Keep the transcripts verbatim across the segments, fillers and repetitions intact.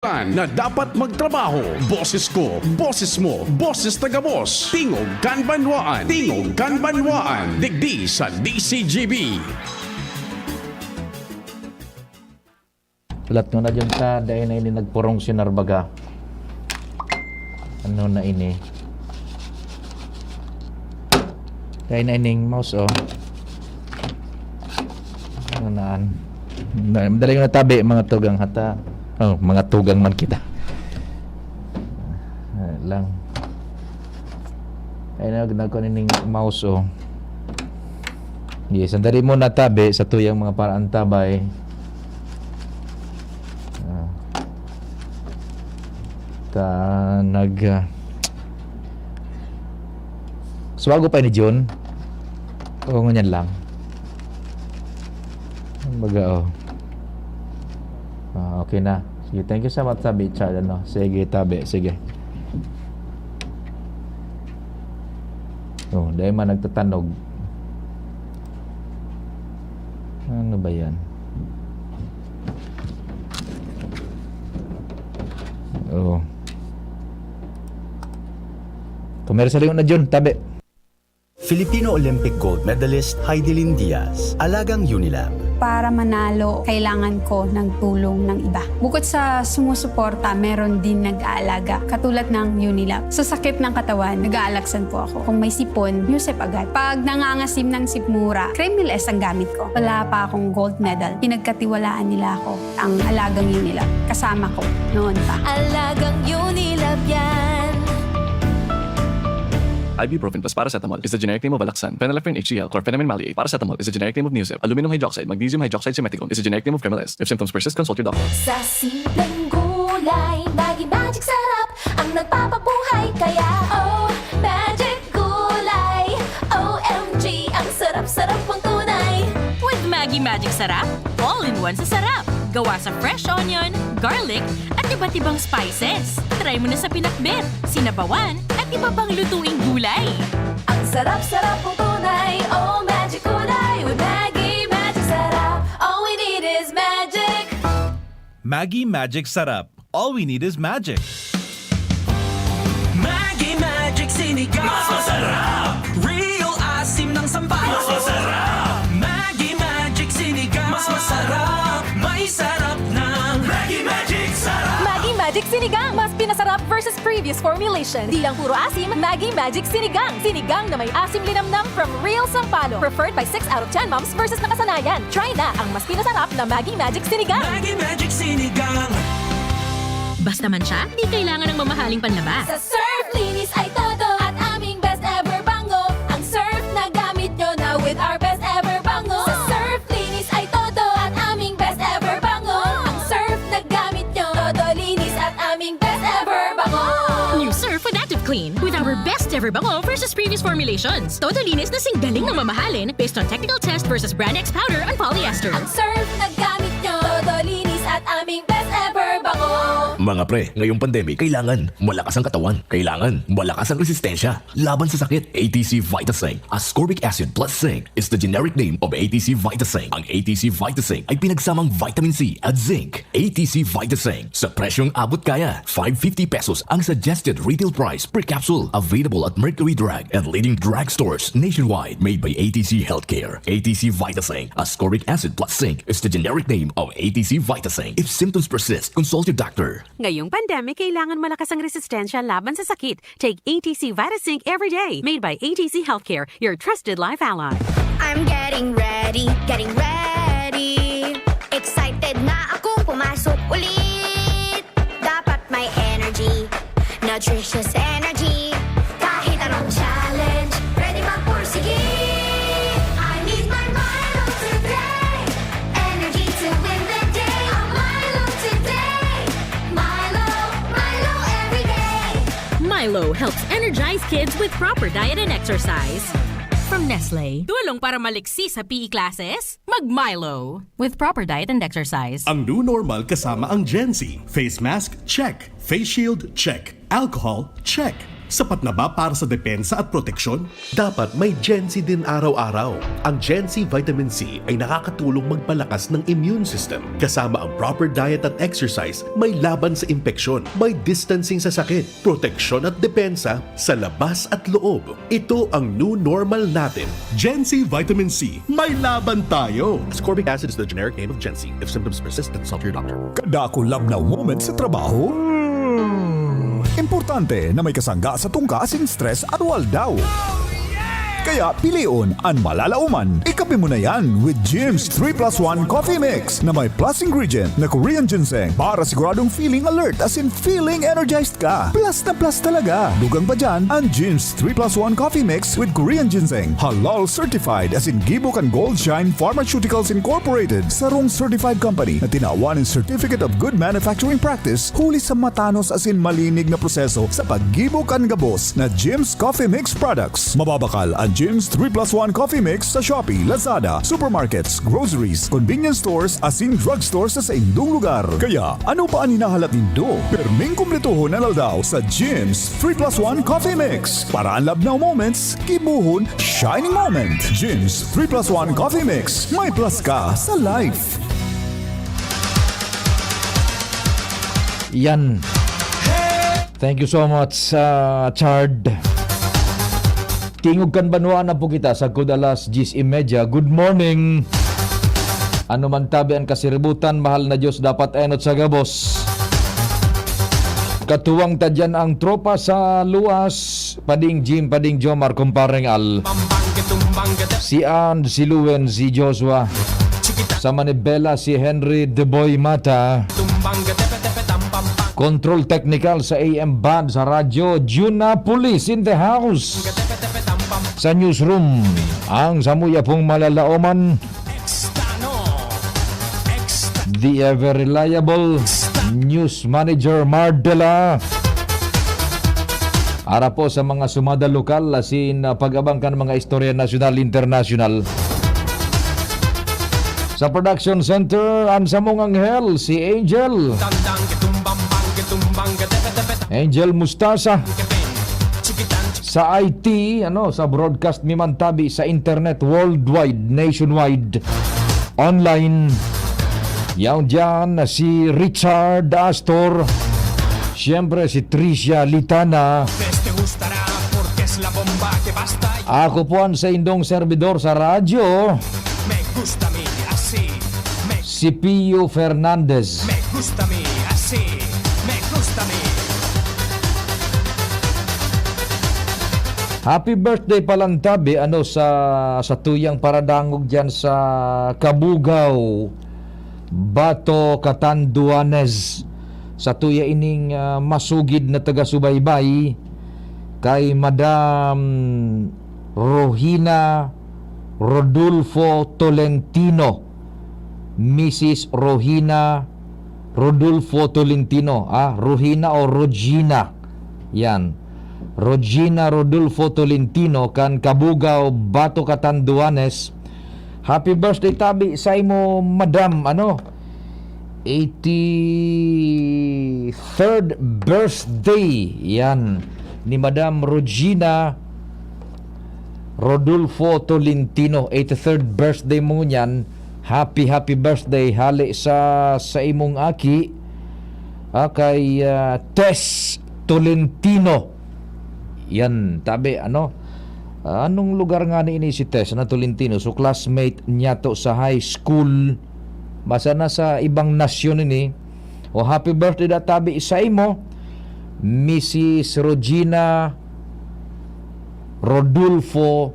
na dapat magtrabaho. Boses ko, boses mo, boses na gabos. Tingog kan Banwaan. Tingog kan Banwaan. Digdi sa D C G B. Hulat ko na dyan ta, dai na ini nagpurong si Narbaga. Ano na ini? Dai na ining mouse, oh. Ano naan? Na-, madali ko natabi, mga tugang hata. Oh, mga tugang man kita. Ah, lang. Ay, nag-, nagkuha nining mouse, oh. Yes, sandali muna, tabi, sa tuyang mga paraantabay. Ah. Ta, nag, ah, suwago pa ni Jun? Oo, ngunyan lang. Kumbaga, oh. Ah, okay na. Sige, thank you so much, tabi, Chad, ano. Sige, tabi, sige. Oh, dahil man nagtatanog. Ano ba yan? Oh. Komersyal yun na, Jun. Tabi. Filipino Olympic gold medalist Heidelin Diaz, alagang Unilab. Para manalo, kailangan ko ng tulong ng iba. Bukod sa sumusuporta, meron din nag-aalaga, katulad ng Unilab. Sa sakit ng katawan, nag-aalaksan po ako. Kung may sipon, Newsep agad. Pag nangangasim ng sikmura, Cremeless ang gamit ko. Wala pa akong gold medal, pinagkatiwalaan nila ako. Ang alagang Unilab, kasama ko noon pa. Alagang Unilab yan. Ibuprofen plus paracetamol is the generic name of Alaxan. Phenylephrine H C L, chlorphenamine maleate. Paracetamol is the generic name of Neosep. Aluminum hydroxide, magnesium hydroxide, simeticone is the generic name of Cremeless. If symptoms persist, consult your doctor. Sa simpleng gulay, Maggi Magic Sarap ang nagpapabuhay. Kaya, oh, Magic Gulay, O M G, ang sarap-sarap mong tunay. With Maggi Magic Sarap, all-in-one sa sarap. Gawa sa fresh onion, garlic, at iba't ibang spices. Try mo na sa pinakbet, sinabawan, at iba pang lutuing gulay. Ang sarap-sarap mong tunay, oh, Magic Gulay. With Maggi Magic Sarap, all we need is magic. Maggi Magic Sarap. All we need is magic. Maggi Magic Sinigang. Mas masarap. Real asim ng sampalok. Mas masarap. Maggi Magic Sinigang. Mas masarap. May sarap ng Maggi Magic Sarap. Maggi Magic Sinigang. Mas pinasarap versus previous formulation. Di lang puro asim, Maggi Magic Sinigang. Sinigang na may asim linamnam from real sampalok. Preferred by six out of ten moms versus nakasanayan. Try na ang mas pinasarap na Maggi Magic Sinigang. Maggi Magic Sinigang. Basta man siya, di kailangan ng mamahaling panlaba. Sa Surf, linis ay todo at aming best ever bango. Ang Surf na gamit nyo na with our best ever bango. Sa Surf, linis ay todo at aming best ever bango. Ang Surf na gamit nyo, todo linis at aming best ever bango. New Surf with Active Clean. With our best ever bango versus previous formulations. Todo linis na sing galing ng mamahalin based on technical test versus Brand X powder on polyester. Ang Surf na gamit nyo, todo linis at aming best ever bango. Mga pre, ngayong pandemic, kailangan malakas ang katawan. Kailangan malakas ang resistensya laban sa sakit. A T C Vitasync ascorbic acid plus zinc is the generic name of A T C Vitasync. Ang A T C Vitasync ay pinagsamang vitamin C at zinc. A T C Vitasync, sa presyong abot kaya, five fifty pesos ang suggested retail price per capsule. Available at Mercury Drug and leading drugstores nationwide. Made by A T C Healthcare. A T C Vitasync ascorbic acid plus zinc is the generic name of A T C Vitasync. If symptoms persist, consult your doctor. Ngayong pandemic, kailangan malakas ang resistensya laban sa sakit. Take A T C Vitasync every day. Made by A T C Healthcare, your trusted life ally. I'm getting ready, getting ready. Excited na akong pumasok ulit. Dapat may energy, nutritious energy. Kahit anong challenge, ready magpursige. I need my Milo today. Energy to win the day. A Milo today. Milo, Milo every day. Milo helps energize kids with proper diet and exercise. From Nestle. Tulong para maliksi sa P E classes? Mag Milo. With proper diet and exercise. Ang new normal kasama ang Gen Z. Face mask, check. Face shield, check. Alcohol, check. Sapat na ba para sa depensa at proteksyon? Dapat may Gen C din araw-araw. Ang Gen C Vitamin C ay nakakatulong magpalakas ng immune system, kasama ang proper diet at exercise, may laban sa impeksyon, may distancing sa sakit, proteksyon at depensa sa labas at loob. Ito ang new normal natin. Gen C Vitamin C, may laban tayo! Ascorbic acid is the generic name of Gen C. If symptoms persist, consult your doctor. Kadakul labnaw moment sa trabaho? Importante na may kasangga sa tungka asin stress aroaldaw. Kaya pilion an malalaoman. Ikapi mo na yan with Jim's three plus one Coffee Mix na may plus ingredient na Korean ginseng para siguradong feeling alert asin feeling energized ka. Plus na plus talaga. Dugang pa dyan, ang Jim's three plus one Coffee Mix with Korean ginseng. Halal certified asin gibo kan Gold Shine Pharmaceuticals Incorporated, sarong certified company na tinawan ng Certificate of Good Manufacturing Practice huli sa matanos asin malinig na proseso sa paggibo kan gabos na Jim's Coffee Mix products. Mababakal ang Jim's three plus one Coffee Mix sa Shopee, Lazada, supermarkets, groceries, convenience stores asin drugstore sa saindong lugar. Kaya, ano pa an hinahalat nindo? Perming kumpletohon an aldaw sa Jim's three plus one Coffee Mix. Para an labnaw moments, gibohon shining moment. Jim's three plus one Coffee Mix. May plus ka sa life. Yan. Thank you so much, uh, Chard. Tingog kan banwa na po kita sa kud alas diyes y media. Good morning. Ano man tabi ang kasiributan, mahal na Diyos, dapat enot sa gabos. Katuwang ta dyan ang tropa sa luwas, Pading Jim, Pading Jomar, Kumpareng Al. Si Ann, si Luen, si Joshua. Sa Manibela, si Henry Deboy Mata. Control technical sa A M band sa radyo, Junapolis in the house. Sa newsroom, ang samuya pong malalaoman, the ever reliable news manager Mardela. Ara po sa mga sumada lokal, asin uh, pag-abang kan mga istorya nasyonal, internasyonal. Sa production center, ang samong anghel, si Angel. Angel Mustasa. Sa I T, ano, sa broadcast mi man tabi, sa internet, worldwide, nationwide, online. Yaon dyan, si Richard Astor. Siyempre, si Tricia Litana. Ako po ang sa indong servidor sa radyo. Si Pio Fernandez. Happy birthday palan tabi, ano, sa, sa tuyang paradangog dyan sa Kabugaw, Bato, Catanduanes. Sa tuya ining, ah, masugid na taga-subaybay kay Madam Rohina Rodulfo Tolentino. Missus Rohina Rodulfo Tolentino, ah, Rohina o Rogina. Yan. Rogina Rodulfo Tolentino kan Kabugaw, Bato, Catanduanes. Happy birthday tabi sa imo, madam, ano? Eighty-third birthday. Yan. Ni Madam Rogina Rodulfo Tolentino, eighty-third birthday mo ngunyan. Happy, happy birthday hale sa, sa imong aki, ah, kay, ah, Tess Tolentino. Yan, tabi, ano? Ah, anong lugar nga ni ini si Tess na Tolentino? So, classmate niya to sa high school. Basta na sa ibang nasyon ini. O, happy birthday da tabi sa imo, Missus Rogina Rodulfo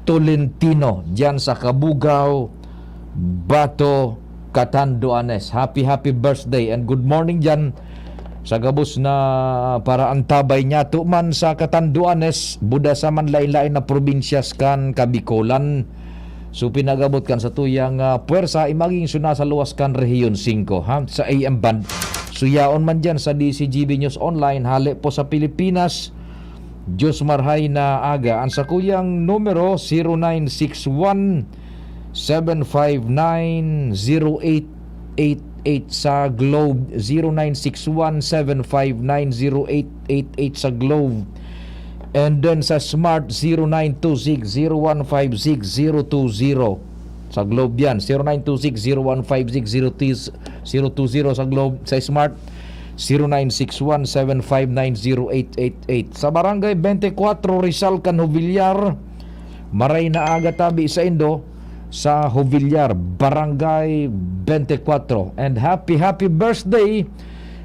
Tolentino, dyan sa Kabugaw, Bato, Catanduanes. Happy, happy birthday and good morning dyan sa gabos na paraantabay niya. Tuman sa Catanduanes, buda sa man lain-lain na probinsyas kan Kabikolan. So, pinagabot kan sa tuyang, ah, puwersa, imaging suna sa luwas kan Rehiyon singko, ha? Sa A M band. So, yaon man dyan sa D C G B News Online, hale po sa Pilipinas, Diyos marhay na aga. Ang sakuyang numero, zero nine six one, seven five nine, zero eight eight eight sa Globe, zero nine six one, seven five nine, zero eight eight eight sa Globe. And then sa Smart, zero nine two six zero one five six zero two zero. Sa Globe yan, zero nine two six zero one five six zero two zero sa Globe. Sa Smart, zero nine six one seven five nine zero eight eight eight. Sa Barangay twenty-four, Rizal kan Jovellar, maray na aga tabi sa indo, sa Jovellar, Barangay twenty-four. And happy, happy birthday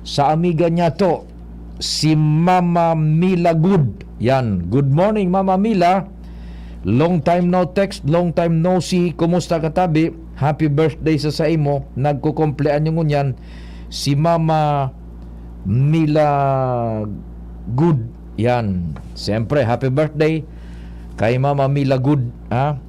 sa amiga niya to, si Mama Mila Good. Yan. Good morning, Mama Mila. Long time no text, long time no see. Kumusta ka, tabi? Happy birthday sa saimo. Nagkukumpleanyo ngunyan si Mama Mila Good. Yan. Siyempre, happy birthday kay Mama Mila Good, ha?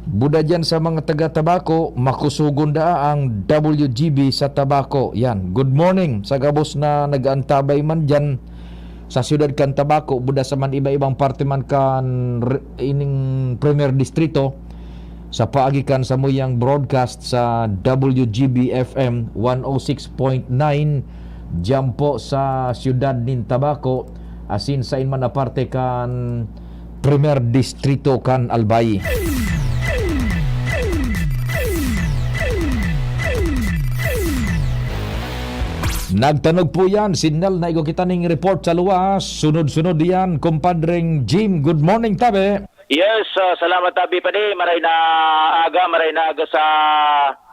Buda diyan sa mga taga Tabaco, makusugon daa ang W G B sa Tabaco. Yan. Good morning sa gabos na nag-aantabay man diyan sa siyudad kan Tabaco, buda sa man iba-ibang parte man kan re-, ining Primer Distrito, sa paagi kan samuyang broadcast sa W G B F M one oh six point nine, diyan po sa siyudad nin Tabaco, asin sain man na parte kan Primer Distrito kan Albay. Nagtanog po yan, signal na igwa kita ning report sa luwas. Sunod-sunod yan, kumpadreng Jim. Good morning, tabi. Yes, ah, salamat, tabi, padi. Maray na aga, maray na aga sa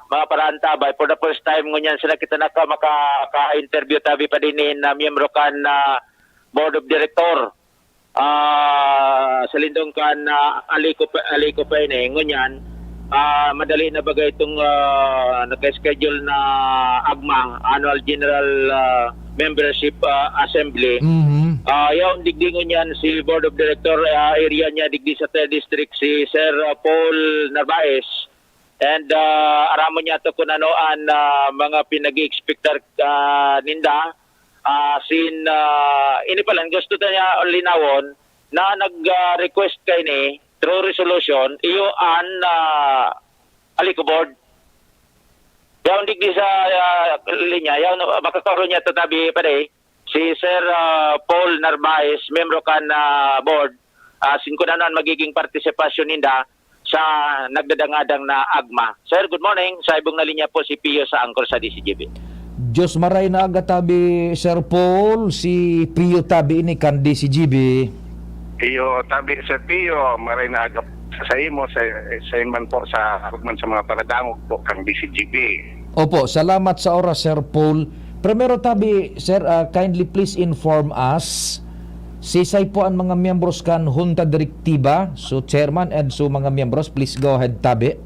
mga paraantabay. For the first time ngunyan sila kita naka-, makaka-interview, tabi, padi, ni na miyembro kan, ah, Board of Director. Ah, sa lindong kan, ah, Alico pa, Alico pa ini. Ngunyan, ah, madali na baga itong, ah, naka-schedule na AGMA, Annual General, ah, Membership, ah, Assembly. Mhm. Ah, yaon digdi ngunyan si Board of Director, ah, area niya digdi sa third District, si Sir, ah, Paul Narvaez. And, ah, aramon niya to kung ano ang, ah, mga pinag-i-expectar, ah, ninda. Ah, sin, ah, ini pa lang, gusto ta niya linawon na nag, ah, request kaini through resolution, iyo an, ah, Alico Board. Yaon digdi sa, ah, linya, yaon, makakaroon niya tatabi pa di. Si Sir, ah, Paul Narvaez, miyembro kan, ah, board, ah, sin kung ano an magiging partisipasyon ninda sa nagdadangadang na AGMA. Sir, good morning. Sa ibong na linya po si Pio sa Anchor sa D C G B. Diyos maray na aga tabi, Sir Paul, si Pio tabi ini kan D C G B. Iyo, tabi, Sir Pio, maray na aga sa, sa imo, sa, sa man po, sa arog man sa mga paradangog po kang D C G B. Opo, salamat sa oras, Sir Paul. Primero tabi, sir, ah, kindly please inform us, sisay po ang mga miyembros kan Junta Direktiba, so chairman and so mga miyembros, please go ahead, tabi.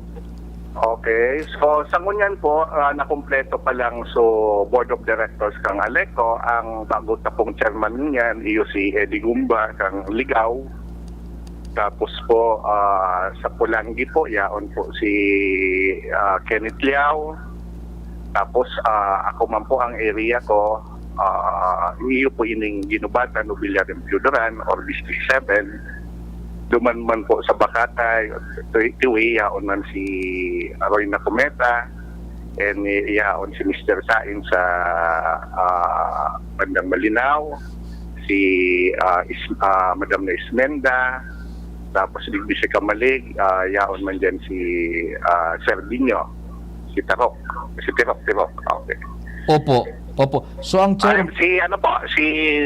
Okay, so sa ngunyan po, ah, nakumpleto pa lang so Board of Directors kang Aleco. Ang bago ta pong chairman niyan, iyo si Eddie Gumba kang Ligao. Tapos po, ah, sa Polangui po, yaon po si, ah, Kenneth Liao. Tapos, ah, ako man po ang area ko, ah, iyo po ining Ginubatan, Nobiliario, Piyudoran, or District seven. Duman man po sa Bakatay, Tiwi, yaon man si Roy Nacumeta, and yaon si Mister Sain sa, ah, bandang Malinao, si, ah, Is-, ah, Madam na Ismenda, tapos digdi sa Camalig, ah, yaon man dyan si, ah, Sir Dino, si Tarok, si Tirok, Tirok. Okay. Opo, opo. So, ang chair- Ah, si ano po, si,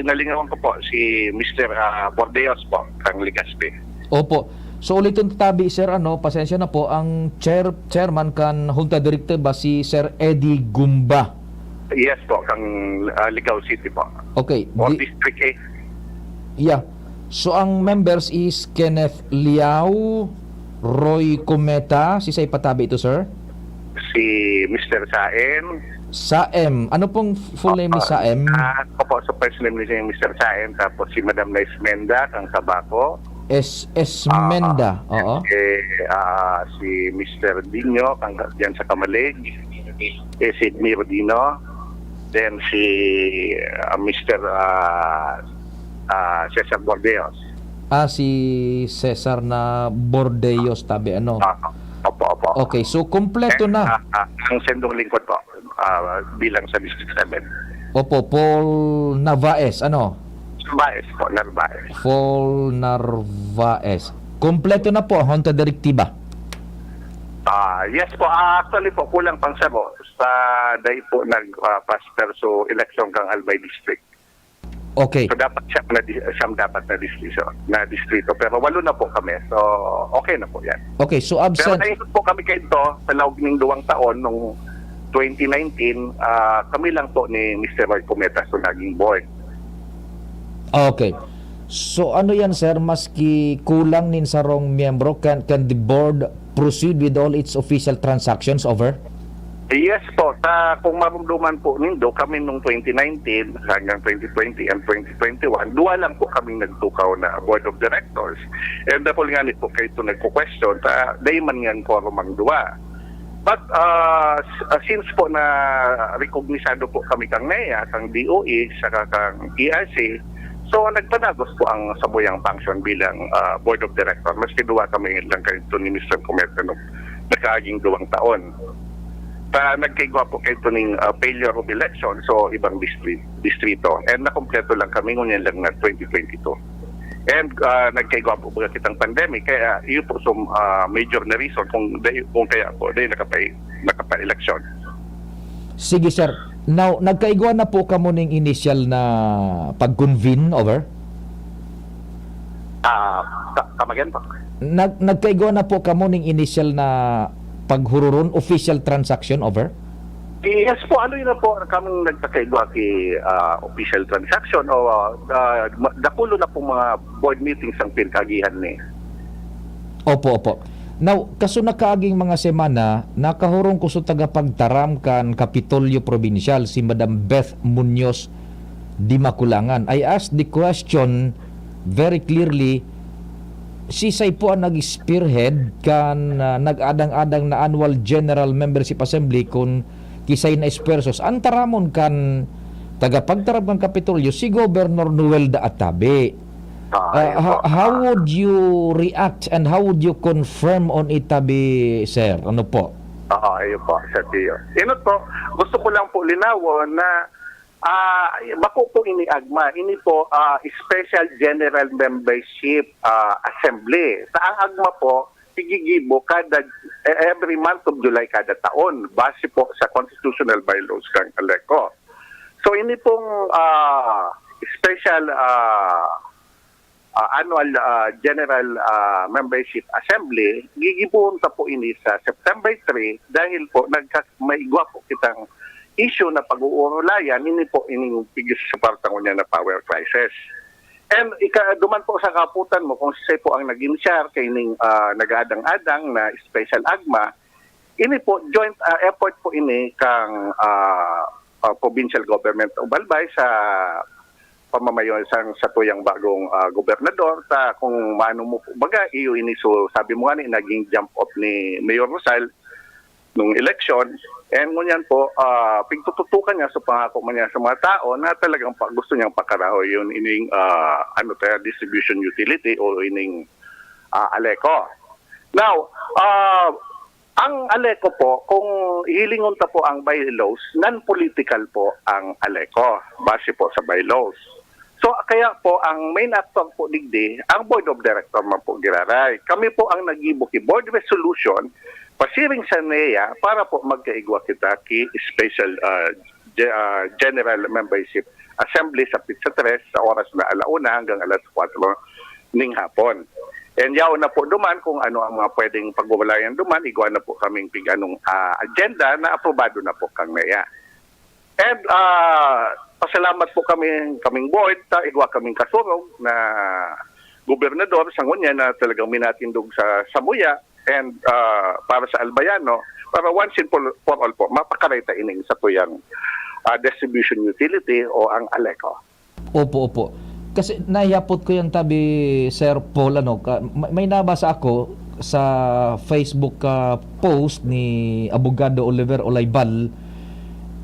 nalingawan ko po, si Mister, ah, Bordeos po, kang Legazpi. Opo. So, ulitin ta tabi, sir, ano, pasensya na po, ang chair-, chairman kan Junta Directiva, si Sir Eddie Gumba. Yes po, kang, ah, Ligao City po. Okay, O di- District eight. Yeah. So, ang members is Kenneth Liao, Roy Cometa, sisay pa tabi ito, sir? Si Mister Saem. Saem. Ano pong full name ni Opo. Saem? Ah, opo, so first name ni Mister Saem, tapos si Madam na Esmenda, kang Tabaco. Es-, Esmenda, Ah, oo. eh, ah, si Mister Dino, kang, diyan sa Camalig. Eh, si Edmiro Dino. Then si, ah, Mister, ah, ah, Cesar Bordeos. Ah, si Cesar na Bordeos, tabi, ano? Ah, opo, opo. Okay, so kompleto And, na. ah, ah, ang sendong lingkod po, ah, bilang sa District seven. Opo, Paul Navaez, ano? Narvaez po, Narvaez. Paul Narvaez. Kompleto na po ang Junta Direktiba. Ah, yes po. Ah, actually po, kulang pang, sir, po, sa dai po nag, ah, pass perso election kang Albay District. Okay. So, dapat siyam na di-, siyam dapat na distrito, na distrito. Pero walo na po kami. So, okay na po yan. Okay, so Pero absent. naisip po kami kayo ito, sa laog ning duwang taon, nung twenty nineteen, ah, kami lang po ni Mister Roy Cometa so naging board. Okay. So, ano yan, sir? Maski kulang nin sarong miyembro, can, can the board proceed with all its official transactions over? Yes po. Sa, kung marumduman po nindo, kami nung twenty nineteen hanggang twenty twenty and twenty twenty-one, duwa lang po kaming nagtukaw na board of directors. And dapol nga ni po kayo ito nagko-question, ta, dai man nga quorum ang duwa. But, ah, s-, ah, since po na rekognisado po kami kang NEA, kang D O E, saka kang E R C, so nagpadagos po ang samuyang function bilang, ah, board of director. Maski duwa kami lang kayo ito ni Mister Cometa nung nagkaaging duwang taon. Ta, nagkaigwa po kayo ito ning, ah, failure of election, so ibang distri-, distrito. And nakompleto lang kami, ngunyan lang na twenty twenty-two. And, ah, nagkaigwa po baga kitang pandemic, kaya iyo po so, ah, major na reason kung, kung kaya po dai nakapay-, nakapa-election. Sige, sir. Now, nagkaigwa na po kamo ning initial na pag-convene over? Ah, ka-, come again po? Nag-, nagkaigwa na po kamo ning initial na paghururon, official transaction over? Yes po, ano yun na po, kaming nagkakaigwa ki, ah, official transaction o, ah, ah, ma-, dakulo na pong mga board meetings ang pinagkaagihan ni. Opo, opo. Now, kaso nakaaging mga semana, nakahurong ko sa tagapagtaram kan Kapitolyo Probinsyal, si Madam Beth Muñoz de Maculangan. I asked the question very clearly, sisay po ang nag-spearhead kan, ah, nag-adang-adang na Annual General Membership Assembly kun kisay na esfuerzos? An taramon kan tagapagtaram kan Kapitolyo, si Governor Noel Daatabe. Ah, Ah, ayun ho-, po. how Ah. would you react and how would you confirm on it, tabi, sir? Ano po? Oo, ayun po, Sir Gio. Inot po, gusto ko lang po linawon na, ah, bako po ini AGMA. Ini po, ah, Special General Membership, ah, Assembly. Sa ang AGMA po, igigibo kada, eh, every month of July kada taon, base po sa constitutional bylaws ng ALECO. So, ini pong, ah, special, ah, ah, annual, ah, general, ah, membership assembly, gigibohon ta po ini sa September three dahil po nagka-, may igwa po kitang issue na pag-uurulayan, ini po ining pigis sa partang unya na power crisis. And ika-, duman po sa kaputan mo, kung siya po ang nag-initiar kaining, ah, nag-aadang-adang na special AGMA, ini po, joint, ah, effort po ini kang, ah, ah, provincial government of Albay sa pamamayo sang satuyang bagong, ah, gobernador. Ta kung maano mo po baga, iyo ini, so, sabi mo nga ni, naging jump off ni Mayor Rosal nung eleksyon. And ngunyan po, ah, pigtututukan niya, so, pangako man niya sa mga tao na talagang pa-, gusto niyang pakarahoy yun, ining, ah, ano tayo, distribution utility o ining, ah, ALECO. Now, ah, ang ALECO po, kung hilingon ta po ang bylaws, non-political po ang ALECO, base po sa bylaws. So, kaya po, ang main actor po digdi, ang board of director man po giraray. Kami po ang naggibo ki board resolution, pasiring sa NEA, para po magkaigwa kita ki special, ah, ge-, ah, general membership assembly sa petsa tres, sa oras na ala una hanggang alas kwatro ning hapon. And yaon na po duman kung ano ang mga pwedeng pag-uulayan duman, igwa na po kaming pig-anong, ah, agenda na aprobado na po kang NEA. And, ah, pasalamat po kami, kaming board, ta igwa kaming kasurog na gobernador sa ngunyan na talagang minatindog sa samuya and, ah, para sa Albayano, para once and for, for all po, mapakaray ta ining satuyang, ah, distribution utility o ang ALECO. Opo, opo. Kasi naihapot ko yan, tabi, Sir Paul, ano, ka-, may, may nabasa ako sa Facebook, ah, post ni Abogado Oliver Olaybal.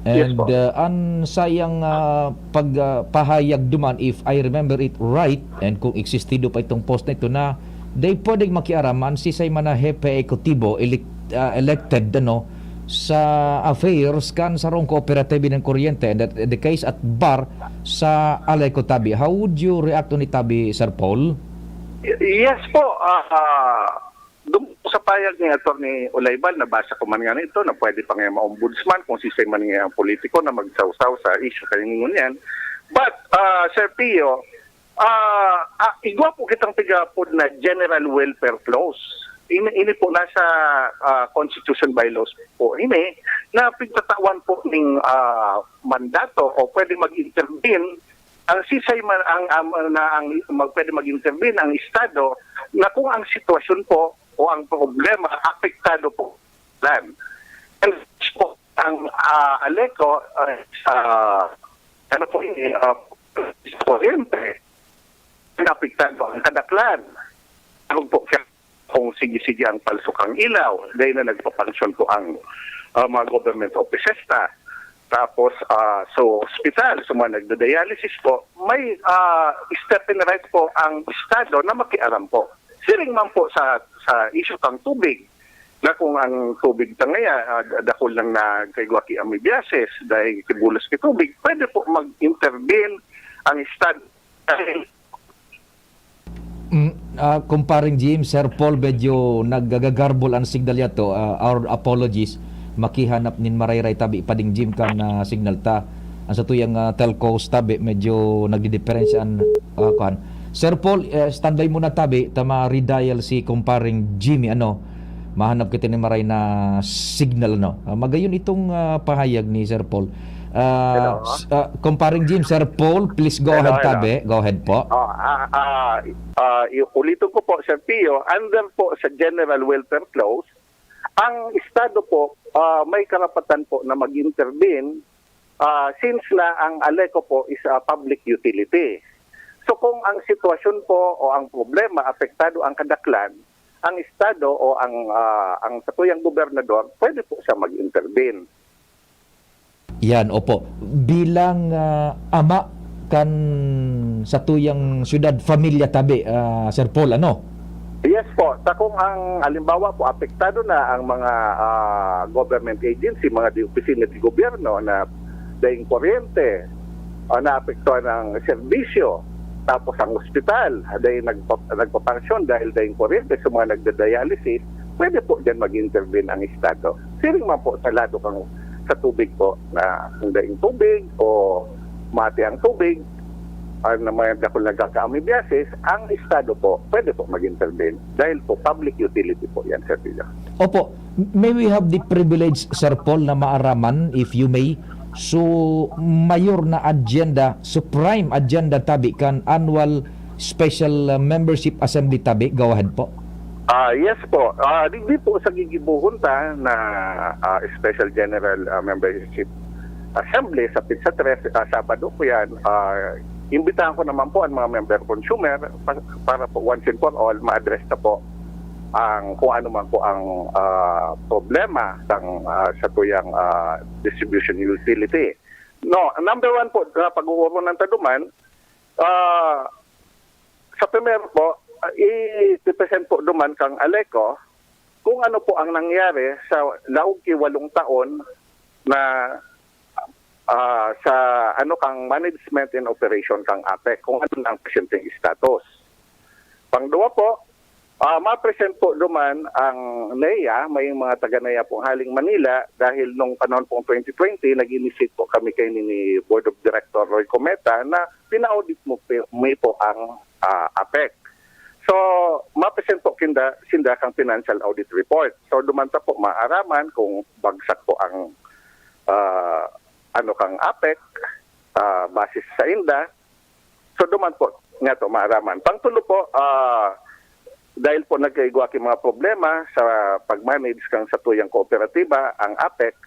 Yes And, po. ah, an sayang, ah, pag, ah, pahayag duman, if I remember it right, and kung existido pa itong post na ito, na di pwedeng makiaraman si say man na hepe ekutibo, elect-, ah, elected, ano, sa affairs kan sarong kooperatiba nin kuryente, and that, the case at bar sa Aleco tabi. How would you react on it tabi, Sir Paul? Y- Yes po, ah, ah, dum- sa payag ni Attorney Olaybal, nabasa ko man nga nito na pwede pa nga ma-ombudsman kung sisay man nga ang politiko na magsawsaw sa issue kaningon yan. But, ah, Sir Pio, ah, ah, igwa po kitang pigapod na general welfare clause. Ini, ini po nasa ah, constitution bylaws po ini na pigtatawan po ning ah, mandato o pwede mag-intervene ang sisay man ang, ang na ang mag, pwede mag-intervene ang estado na kung ang sitwasyon po o ang problema apektado po lang. And po, ang ah, Aleco ah, sa ano po ini, ah, sa kuryente, apektado ang kadaklan. Ano po siya kung sige-sige ang palsok ang ilaw, dahil na nagpapansyon po ang ah, mga government offices ta. Tapos ah, sa hospital, sa mga nagda-dialysis po, may ah, step in right po ang estado na makialam po. Siring man po sa sa issue kang tubig, na kung ang tubig ta ngaya ah, dakul lang na kaigwa ki amoebiasis dahil kibulos ki tubig, pwede po mag-intervene ang estado dahil Mm, ah, Kumparing Jim, Sir Paul, medyo nagagagarbol ang signal yato. Ah, our apologies. Makihanap nin marayray tabi pa ding Jim kan ah, signal ta. Ang satuyang ah, telcos tabi, medyo nagdidiperensya an ah, kuan. Sir Paul, eh, standby muna tabi, ta ma-redial si Kumparing Jimmy, ano, mahanap kita nin maray na signal, ano. Ah, magayon itong ah, pahayag ni Sir Paul. Ah, Hello. s- ah, Kumparing Jim, Sir Paul, please go Hello, ahead hello. tabi. Go ahead po. Oh, ah, ah, ah, i- ulitin ko po, Sir Pio, under po sa General Welfare Clause, ang Estado po ah, may karapatan po na mag-intervene ah, since na ang Aleco po is a public utility. So kung ang sitwasyon po o ang problema, apektado ang kadaklan, ang Estado o ang ah, ang satuyang gobernador, pwede po siya mag-intervene. Yan, opo. Bilang ah, ama kan satuyang syudad, pamilya tabi, ah, Sir Paul, ano? Yes po. Sa kung ang halimbawa po, apektado na ang mga ah, government agency, mga di opisina di gobyerno na daing kuryente, o naapektuhan ng serbisyo, tapos ang ospital, dahil nagpa, nagpapansyon dahil daing kuryente sa mga nagda-dialysis, pwede po dyan mag-intervene ang Estado. Siring man po sa lado kang sa tubig po, na kung daing tubig o mati ang tubig, ah, na may dakul nagkaka-amoebiasis, ang Estado po pwede po mag-intervene dahil po public utility po yan, Sir Pio. Opo, may we have the privilege, Sir Paul, na maaraman, if you may, so mayor na agenda, supreme agenda tabi kan annual special uh, membership assembly tabi? Go ahead po. Ah, yes po. Ah, digdi po sa gigibuhon ta na ah, Special General ah, Membership Assembly sa Pizza Tres, ah, Sabado po yan. Ah, imbitahan ko naman po ang mga member consumer pa- para po once and for all ma-address na po ang kung ano man po ang ah, problema ng ah, sa tuyang ah, distribution utility. No, number one po, na pag-uoronan ta duman, ah, sa primero po, ah, i-present po duman kang Aleco kung ano po ang nangyari sa laog ki walong taon na ah, sa ano kang management and operation kang APEC, kung ano na ang presenteng status. Pangduwa po, ah, ma-present po duman ang NEA, may mga taga-NEA pong haling Manila, dahil nung panahon pong twenty twenty, nag-initiate po kami kay ni Board of Director Roy Cometa na pina-audit mo po, mi po ang ah, APEC. So, ma-present po kinda, sinda kang financial audit report. So, duman ta po maaraman kung bagsak po ang ah, ano kang APEC, ah, basis sa inda. So, duman po, nga to, maaraman. Pangtulo po, ah, dahil po nagkaigwa ki mga problema sa pag-manage kang satuyang kooperatiba, ang APEC,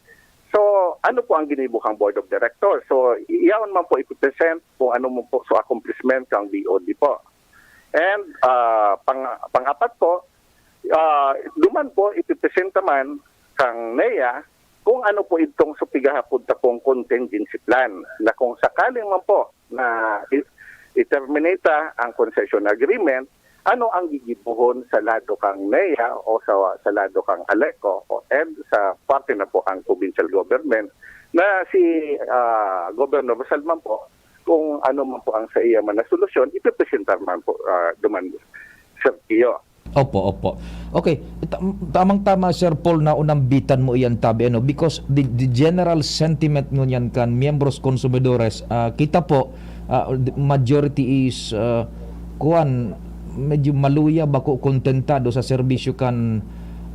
so ano po ang ginibo kang Board of Directors? So, iyaon man po ipipresent kung ano mo po so accomplishment kang BOD po. And ah, pang, pang-apat po, ah, duman po ipipresenta man kang NEA kung ano po itong so pigahapod ta pong contingency plan na kung sakaling man po na i- i-terminate ta ang concession agreement, ano ang gigibohon sa lado kang NEA o sa, sa lado kang ALECO o, and sa parte na po ang provincial government na si, ah, Governor Rosal man po, kung ano man po ang sa iya man na solusyon, ipipresentar man po, ah, duman, Sir Pio. Opo, opo. Okay, ta-, tamang-tama, Sir Paul, na unambitan mo iyan tabi, ano, because the, the general sentiment ngunyan kan miyembros konsumidores, ah, kita po, ah, the majority is, ah, kuwan, medyo maluya, bako kontentado sa serbisyo kan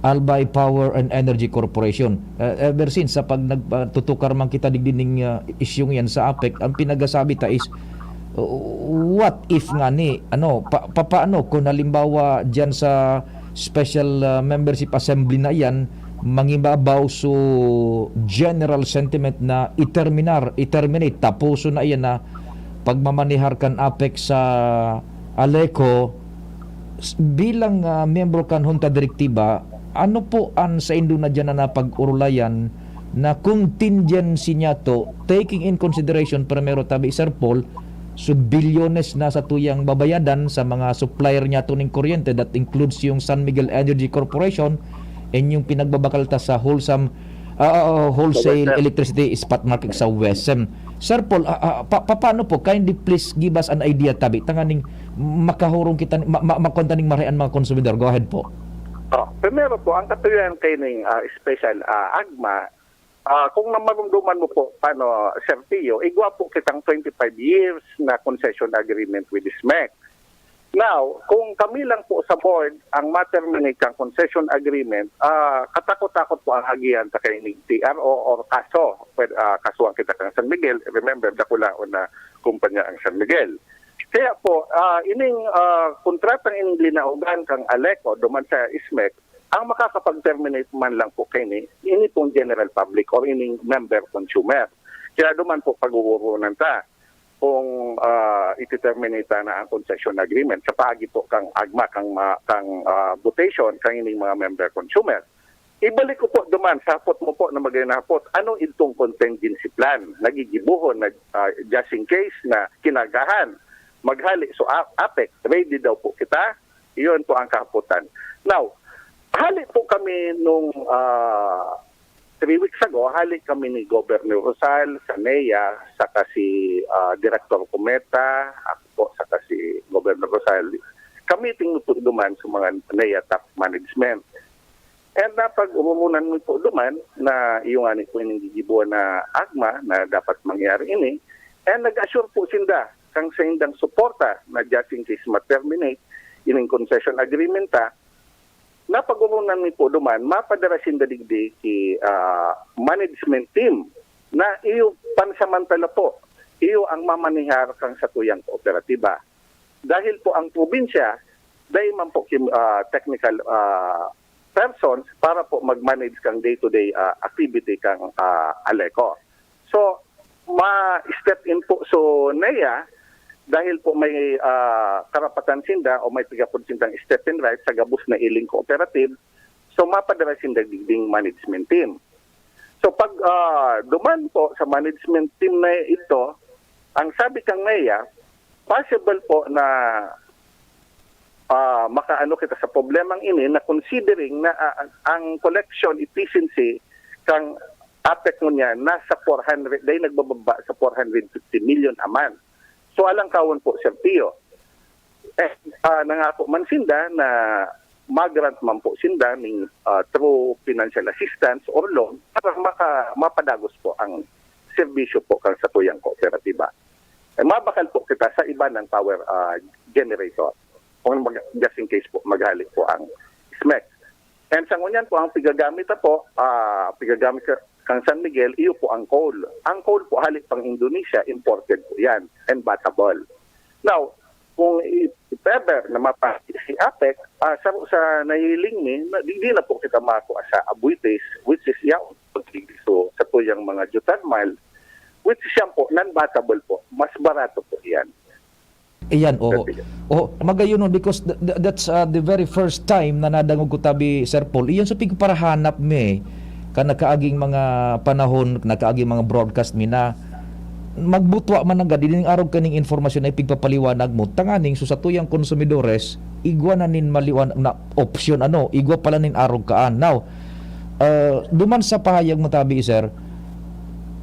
Albay Power and Energy Corporation. Ah, ever since, sa pag nagpatutukar man kita digdi ning, ah, isyung yan sa APEC, ang pinagasabi ta is, what if ngani, ano, pa-, papaano kung halimbawa diyan sa special, ah, membership assembly na iyan, mangibabaw so general sentiment na i-terminar, i-terminate, tapuson na iyan na pagmamanehar kan APEC sa ALECO? S-, bilang, ah, miyembro kan Junta Direktiba, ano po an saindo na diyan na napag-orolayan na contingency niya to, taking in consideration, primero tabi, Sir Paul, so bilyones na sa tuyang babayadan sa mga supplier niya to ning kuryente, that includes yung San Miguel Energy Corporation and yung pinagbabakal ta sa wholesome, ah, ah, wholesale Wholesale. electricity spot market sa WESM. Sir Paul, ah, ah, pa-, pa-, paano po? Kindly please give us an idea tabi, tanganing makahurong kita, ma-, ma-, makuha ta ning marahay an mga konsumidor. Go ahead po. Oh, primero po, ang katuyan kay ning, ah, special, ah, AGMA, ah, kung namarumduman mo po, paano, Sir Pio, igwa po kitang twenty-five years na concession agreement with SMEC. Now, kung kami lang po sa board ang ma-terminate kang concession agreement, ah, katakot-takot po ang agihan ta kay ning T R O or kaso. Pwede, ah, kasuhan kita kang San Miguel. Remember, dakulaon na kumpanya ang San Miguel. Kaya po, ah, ining, ah, kontratang ining linaogan kang ALECO duman sa SMEC, ang makakapag-terminate man lang po kaini, ini pong general public or ining member consumer. Kaya duman po pag-uurunan ta kung, ah, iti-terminate na ang concession agreement sa paagi po kang AGMA, kang ma-, kang, ah, votation, kang ining mga member consumer. Ibalik ko po duman sa hapot mo po na magandang hapot, ano itong contingency plan na gigibohon na, ah, just in case na kinagahan, maghali so a-, APEC, ready daw po kita. Iyon po ang kahapotan. Now, hali po kami nung, ah, three weeks ago, hali kami ni Governor Rosal sa NEA, saka si, ah, Director Cometa, ako po, saka si Governor Rosal. Kami tingutugduman sa mga NEA top management. And napag-ururunan mi po duman na iyo ngani po ining gigiboan na AGMA na dapat mangyari ini. And nag-assure po sinda kang saindang suporta na just in case ma-terminate ining concession agreement ta, napag-ururunan mi po duman, mapadara sinda digdi ki, ah, management team na iyo pansamantala po, iyo ang mamanihar kang satuyang kooperatiba. Dahil po ang probinsya, dai man po kim-, ah, technical, ah, persons para po mag-manage kang day-to-day, ah, activity kang, ah, ALECO. So, ma-step in po so NEA dahil po may, ah, karapatan sinda o may piga pod sindang step in right sa gabos na iling cooperative. So, mapadara sinda digding management team. So, pag, ah, duman po sa management team na ito, ang sabi kang NEA, possible po na, ah, makaano kita sa problemang ini na considering na, ah, ang collection efficiency kang APEC ngunyan nasa four hundred, dahil nagbababa sa four hundred fifty million a month. So, alangkawon po, Sir Pio. Eh, ah, nangako man sinda na mag-grant man po sinda ning, ah, through financial assistance or loan para maka-, mapadagos po ang serbisyo po kan satuyang kooperatiba. Eh, mabakal po kita sa iba ng power, ah, generator. Kung mag-, just in case po, maghali po ang SMEC. And sa ngunyan po, ang pigagamit na po, ah, pigagamit ka, kang San Miguel, iyo po ang coal. Ang coal po, hali pang Indonesia, imported po yan, and batable. Now, kung i-, if ever na mapati si APEC, ah, sa, sa nahiling mi, na, di, di na po kita makuha sa Abuitres, which is yaon po, so, sa tuyang mga geothermal, which is yan po, non-batable po, mas barato po yan. Iyan, oo. Sir Peter. Oo, magayon nun, because th-, th-, that's, uh, the very first time na nadangog ko tabi, Sir Paul. Iyan sa pigparahanap mi, kan nakaaging mga panahon, nakaaging mga broadcast mi na magbutwa man nanggad, ining arog kaning impormasyon na ipigpapaliwanag mo, tanganing so satuyang konsumidores, igwa na nin maliwan-, na opsyon, ano, igwa pala nin arog kaan. Now, ah, duman sa pahayag mo tabi, sir,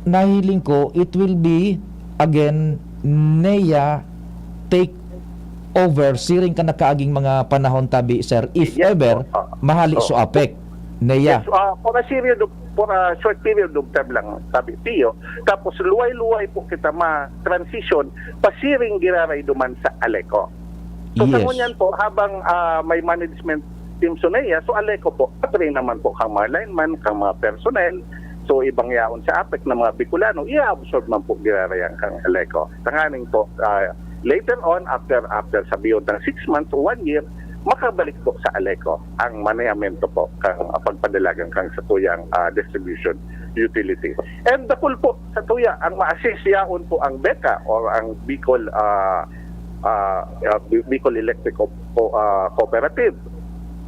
nahiling ko, it will be, again, NEA take over, siring kan nakaaging mga panahon tabi, sir, if Yes, ever, po. Ah, mahali oo. so APEC, NEA. Yes, ah, for a period of, for a short period of time lang, sabi Pio. Tapos luway-luway po kita ma-transition, pasiring giraray duman sa ALECO. So, sa Yes. ngunyan po, habang, ah, may management team sa NEA, so ALECO po, pati naman po kang mga lineman, kang mga personnel, so ibang yaon sa APEC na mga Bicolano, i-absorb man po giraray ang kang ALECO. Tanganing po, ah, later on, after, after sa beyond ng six months o one year, makabalik po sa ALECO ang manehamento po kang, ah, pagpadalagan kang satuyang, ah, distribution utility. And dakul po satuya ang ma-assist yaon po ang BECA or ang Bicol, ah, ah, ah, Bi-, Bicol Electric Co-, Co-, ah, Cooperative.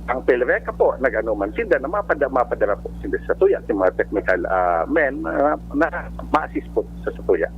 Ang PELRECA po, nag-ano man sinda na mapada-, mapadara po sinda satuya, yung mga technical, ah, men, ah, na ma-assist po sa satuya.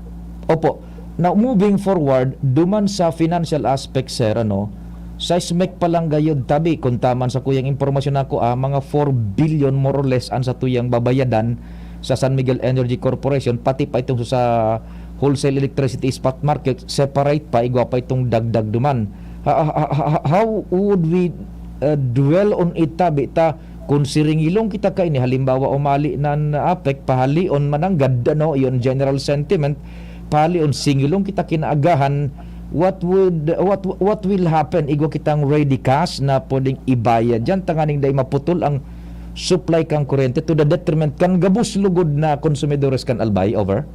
Opo. Now, moving forward, duman sa financial aspect, sir, ano, sa SMEC pa lang gayod tabi, kung taman sa kuyang impormasyon ako, ah, mga four billion more or less ang satuyang babayadan sa San Miguel Energy Corporation, pati pa itong sa wholesale electricity spot market, separate pa, igwa pa itong dagdag duman. Ha-, ha-, ha-, ha-, how would we, uh, dwell on it tabi ta, kung siringilong kita kaini, halimbawa, umali nan APEC, pahalion mananggad, ano, yon general sentiment, pahalion, singilong kita kinaagahan, what would, what, what will happen? Igwa kitang ready cash na pwedeng ibayad diyan, tanganing dai maputol ang supply kan kuryente to the detriment kan gabos lugod na konsumidores kan Albay, over?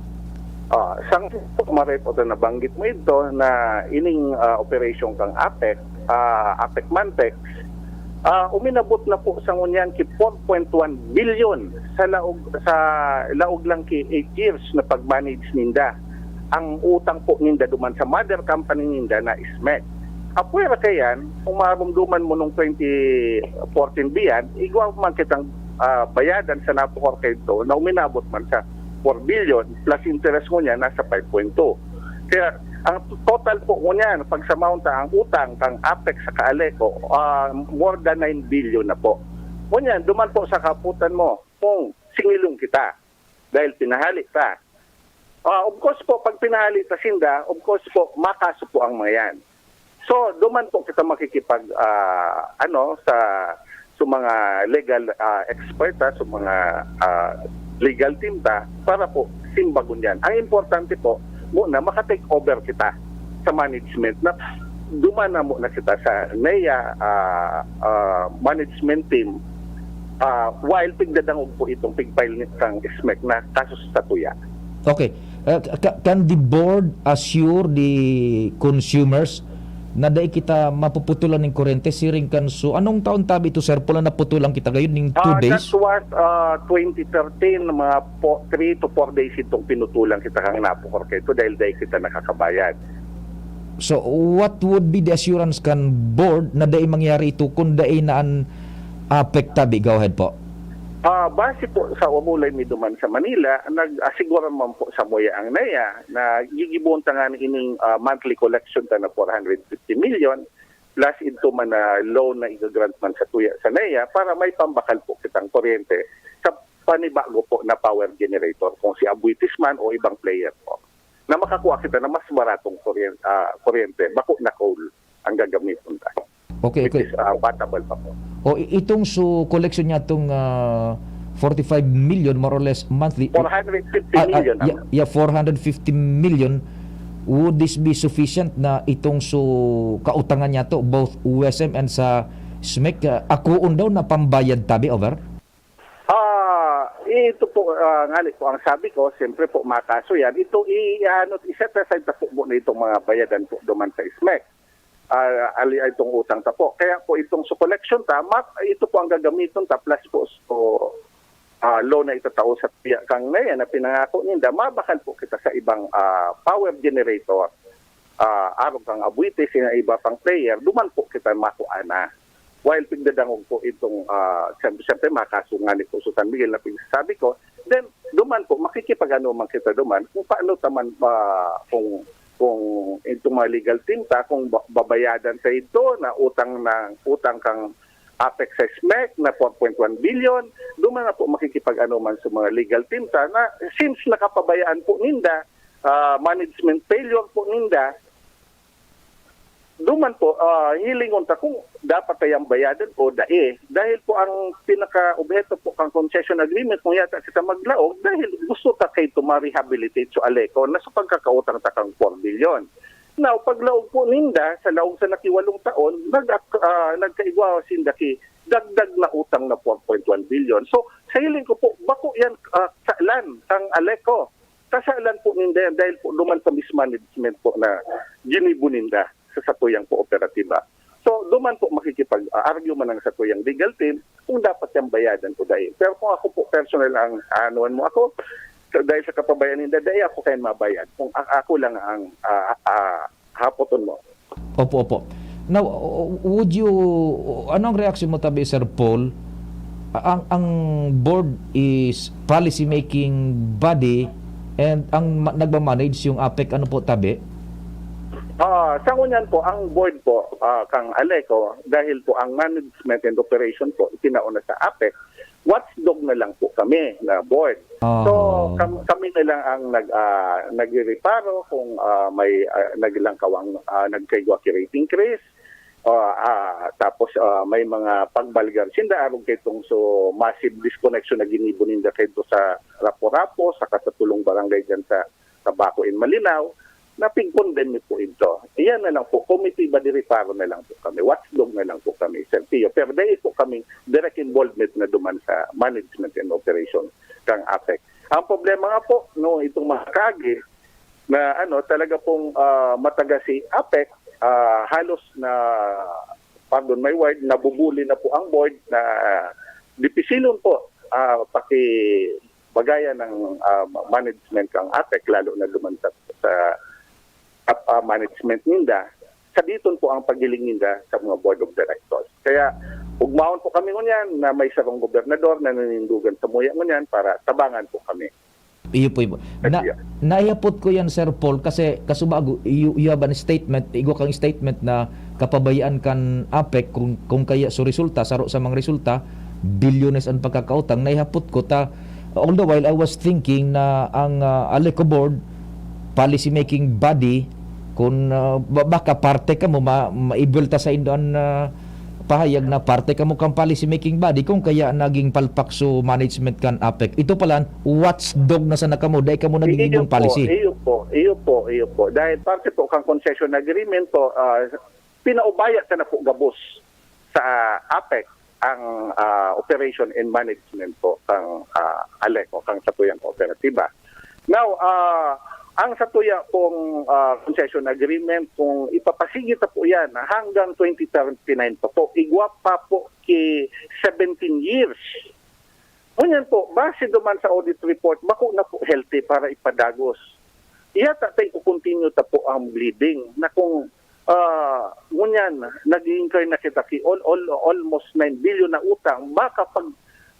Ah, sang maray po na nabanggit mo ito na ining, ah, operation kang APEC, ah, APEC Mantex, ah, uminabot na po sa ngunyan ki four point one billion sa laog, sa laog lang ki eight years na pag-manage ninda. Ang utang po ninda duman sa mother company ninda na SMEC. Apwera kayan, kung marumduman mo nung twenty fourteen biyan, igwa man kitang, ah, bayadan sa Napocor kaidto na uminabot man sa four billion plus interest ngunyan nasa five point two. Kaya ang total po ngunyan, pag sa amount ang utang kang APEC sa ALECO, ah, more than nine billion na po. Ngunyan, duman po sa kaputan mo, kung singilong kita dahil pinahali ta. Ah, of course po, pag pinahali ta sinda, of course po, makaso po ang mga yan. So, duman po kita makikipag, ah, ano, sa, sa mga legal, ah, expert, ha, sa mga, ah, legal team ta, para po simbagon yan. Ang importante po, muna, maka-take over kita sa management na duman na muna kita sa NEA, ah, ah, management team, ah, while pigdadangog po itong pig-file ni, kang SMEC na kaso sa satuya. Okay. Uh, ca-, can the board assure the consumers na dai kita mapuputulan ning kuryente siring kan su-, anong taon tabi ito, sir? Pula naputulan kita gayud ning two Ah, days? That was, ah, twenty thirteen, mga po, three to four days itong pinutulan kita kang Napocor kaidto dahil dai kita nakakabayad. So, what would be the assurance kan board na dai mangyari ito kung dai na an APEC tabi? Go ahead po. Ah, base po sa umulay mi duman sa Manila, nag-asigura man po samuya ang NEA na gigibohon ta ngani ining, ah, monthly collection ta na four hundred fifty million, plus idto man na loan na iga-grant man satuya sa NEA para may pambakal po kitang kuryente sa panibago po na power generator, kung si Abuitis man o ibang player po, na makakuha kita na mas baratong kuryen-, ah, kuryente, bako na coal ang gagamiton ta. Okay, Which okay. is, ah, potable pa po. O, i-, itong su collection niya itong, ah, forty-five million more or less monthly. Four hundred fifty Ah, ah, million yeah, ang yeah, four hundred fifty million. Would this be sufficient na itong su kautangan niya to, both U S M and sa SMEC, ah, akoon daw na pambayad tabi, over? Ah, ito po, ah, ngani po ang sabi ko, siyempre po, makaso yan. Ito, i-, ano, i-set aside na po muna itong mga bayadan po duman sa SMEC. Ah, ali, itong utang ta po. Kaya po itong sa collection ta, ma-, ito po ang gagamiton ta, plus po so, ah, loan na itatao sa tiya kang NEA na pinangako ninda, mabakal po kita sa ibang, ah, power generator. Ah, arog kang Abuitis, sa iba pang player, duman po kita makuha na. While pigdadangog po itong, ah, siyempre, siyempre, makaso ngani po sa San Miguel na pigsasabi ko, Then, duman po, makikipag-ano man kita duman kung paano ta man, ah, kung, kung itong mga legal team ta, kung ba-, babayadan ta ito na utang na, utang kang Apex sa SMEC na four point one billion, duman na po makikipag-ano man sa mga legal team ta na since nakapabayaan po ninda, ah, management failure po ninda, duman po, ah, hilingon ta kung dapat kayang bayadan o dai. Dahil po ang pinaka-obheto po kang concession agreement, kung yata kita maglaog, dahil gusto ta kay to ma-rehabilitate so Aleco na sa pagkakautang ta kang four billion. Now, paglaog po ninda, sa laog sa nakiwalong taon, nag-, ah, nagkaigwa sinda ki dagdag na utang na four point one billion. So, sa hiling ko po, bako yan, ah, kasalan kang Aleco. Kasalan po ninda yan dahil po duman sa mismanagement po na ginibo ninda sa satuyang kooperatiba. So, duman po makikipag-argue man ang satuyang legal team kung dapat yang bayadan o dai. Pero kung ako po personal ang aanuhan mo ako, sa, dahil sa kapabayaan ninda, dai ako kayan mabayad. Kung a-, ako lang ang, ah, ah, hapoton mo. Opo, opo. Now, o-, o-, would you, anong reaksyon mo tabi, Sir Paul? A-, ang, ang board is policy making body and ang ma-, nagmamanage yung APEC, ano po tabi? Ah, sa ngunyan po, ang board po, ah, kang Aleco, dahil po ang management and operation po, itinaon na sa APEC, watchdog na lang po kami na board. So, Oho. kam-, kami na lang ang nag-, ah, nagrereparo kung, ah, may, ah, naglangkaw ang, ah, nagkaigwa ki rate increase, ah, ah, tapos, ah, may mga pagbalgar sinda arog kay tong so massive disconnection na ginibo ninda kay to sa Rapo-Rapo, saka sa tulong barangay dyan sa Tabaco in Malinao, na pigkondemn po ito. Iyan na lang po, committee ba de reparo na lang po kami, watchdog na lang po kami, Sir Pio. Pero dahil po kami direct involvement na duman sa management and operation kang APEC. Ang problema nga po, no, itong mga kaagi na ano, talaga pong, ah, mataga si APEC, ah, halos na, pardon my word, nabubuli na po ang board na dipisilon po, ah, paki-, bagayan ng, ah, management kang APEC, lalo na duman sa, sa, ah, management ninda, sabiton po ang paghiling ninda sa mga board of directors. Kaya, ugmaon po kami ngunyan na may sarong gobernador na nanindugan sa muya ngunyan para tabangan po kami. Iyo po, iyo po. Na, Kaya naihapot ko yan, Sir Paul, kasi kasubago, you, you have a statement, igwa kang statement na kapabayaan kan APEC kung, kung kaya so resulta, saro sa mga resulta, bilyones ang pagkakautang. Naihapot ko ta, all the while I was thinking na ang, ah, Aleco Board, policy making body, kung, ah, ba-, baka parte kamo, ma-, maibulta sa indo an, ah, pahayag na parte kamo kan policy making body, kung kaya naging palpak so management kan APEC. Ito pala, watchdog na sana kamo, dai kamo nagiging Iyo po, policy. iyo po, iyo po, iyo po. Dahil parte po kang concession agreement po, ah, pinaubaya ta na po gabos sa APEC ang, ah, operation and management po kang, ah, Aleco, kang satuyang kooperatiba. Now, ah, ang satuya pong, ah, concession agreement, kung ipapasigi ta po yan hanggang twenty thirty-nine pa po, igwa pa po ki seventeen years. Ngunyan po, base duman sa audit report, bako na po healthy para ipadagos. Iyata ta iko-continue ta po ang bleeding na kung, ah, ngunyan, nag-i-incur na kita ki all, all, almost nine billion na utang, baka pag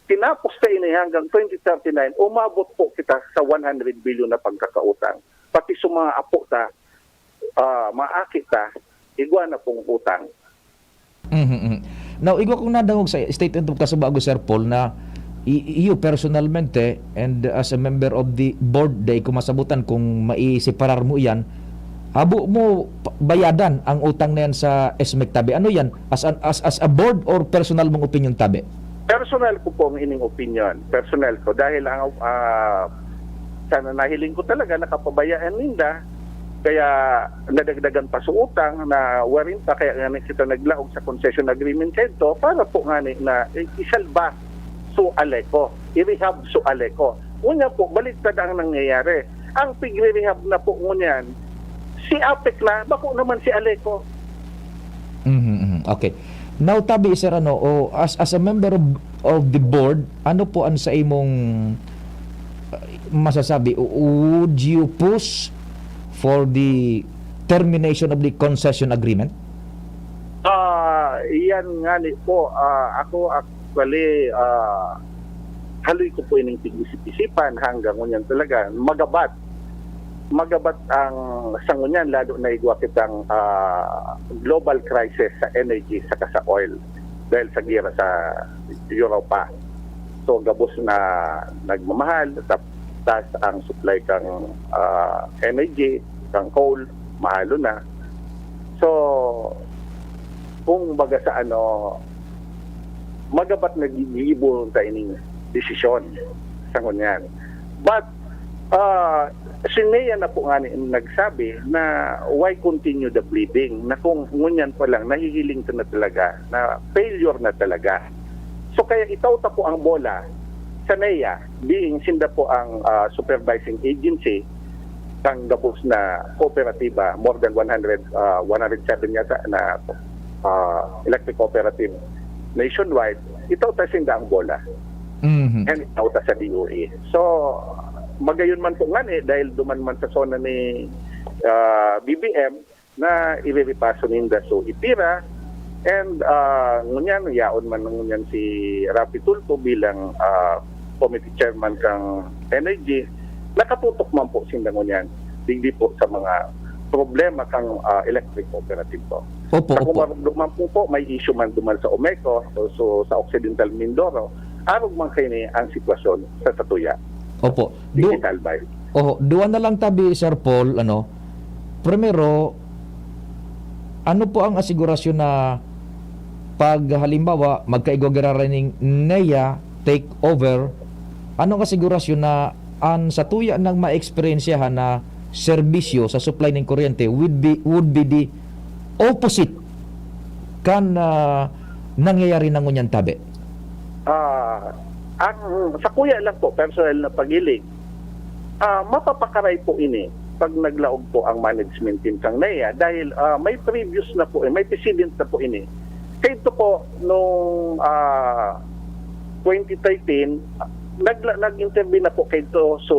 tinapos ta ini hanggang twenty thirty-nine, umabot po kita sa one hundred billion na pagkakautang. Pati sa mga apo ta, ah, mga aki ta, igwa na pong utang. Mhm, mhm. Now, igwa kong nadangog sa statement mo kasubago, Sir Paul, na i-, iyo personalmente and as a member of the board, dai ko masabutan kung maiseparar mo iyan, habo mo pa-, bayadan ang utang na yan sa SMEC tabi. Ano yan? As an, as, as a board or personal mong opinion tabi? Personal ko po ang ining opinion. Personal ko. Dahil ang, ah, sana nahiling ko talaga, nakapabayaan ninda, kaya nadagdagan pa sa utang na warin pa, kaya nga kita naglaog sa concession agreement kaito para po nga ni, na i-, isalba so Aleco, i-rehab so Aleco. Ngunyan po, baliktad ang nangyayari. Ang pigre-rehab na po ngunyan, si APEC na, bako naman si Aleco. Mhm, mhm. Okay. Now, tabi, sir, ano, o, as, as a member of, of the board, ano po ang sa imong, uh, masasabi? O, would you push for the termination of the concession agreement? Ah, iyan nga ni po. Ah, ako actually, ah, haloy ko po ining pag-isip-isipan hanggang ngunyan talaga magabat. Magabat ang sa ngunyan, lalo na igwa kitang, ah, global crisis sa energy saka sa oil dahil sa gera sa Europa. So, gabos na nagmamahal, tap-, taas ang supply kang, ah, energy, kang coal, mahalo na. So, kung baga sa ano, magabat na gigibo ta ining desisyon sa ngunyan. But, ah, si Nea na po nga ni nagsabi na why continue the bleeding, na kung ngunyan pa lang nahihiling ta na talaga na failure na talaga. So kaya itaw ta po ang bola sa Nea, being sinda po ang, ah, supervising agency kang gabos na kooperatiba, more than one hundred, ah, one hundred seven yata na, ah, electric cooperative nationwide, itaw ta sinda ang bola. Mhm. And itaw ta sa D O E. So, magayon man po ngani, dahil duman man sa zona ni, ah, B B M, na iriripaso ninda so ipira, and, ah, ngunyan, yaon man ngunyan si Raffy Tulfo bilang, ah, committee chairman kang energy, nakatutok man po sinda ngunyan digdi po sa mga problema kang, ah, electric cooperative po. Opo, Sa opo. kumarugdok man po, po, may issue man duman sa Omeco, o so, sa Occidental Mindoro, arog man kaini ang sitwasyon sa satuya. Opo. Du- Digital by. Oho, duwa na lang tabi, Sir Paul, ano. Primero, ano po ang asigurasyon na pag halimbawa magkaigwa giraray ning Nea take over, anong asigurasyon na an satuya nang maeksperyensyahan na serbisyo sa supply ning kuryente would be, would be the opposite kan, ah, nangyayari na ngunyan tabi? Ah, ang sa kuya lang po, personal na paghiling, ah, mapapakaray po ini pag naglaog po ang management team kang Nea dahil, ah, may previous na po, eh, may precedent na po ini. Kaito po nung, ah, twenty thirteen, nagla-, nag-intervene na po kaito so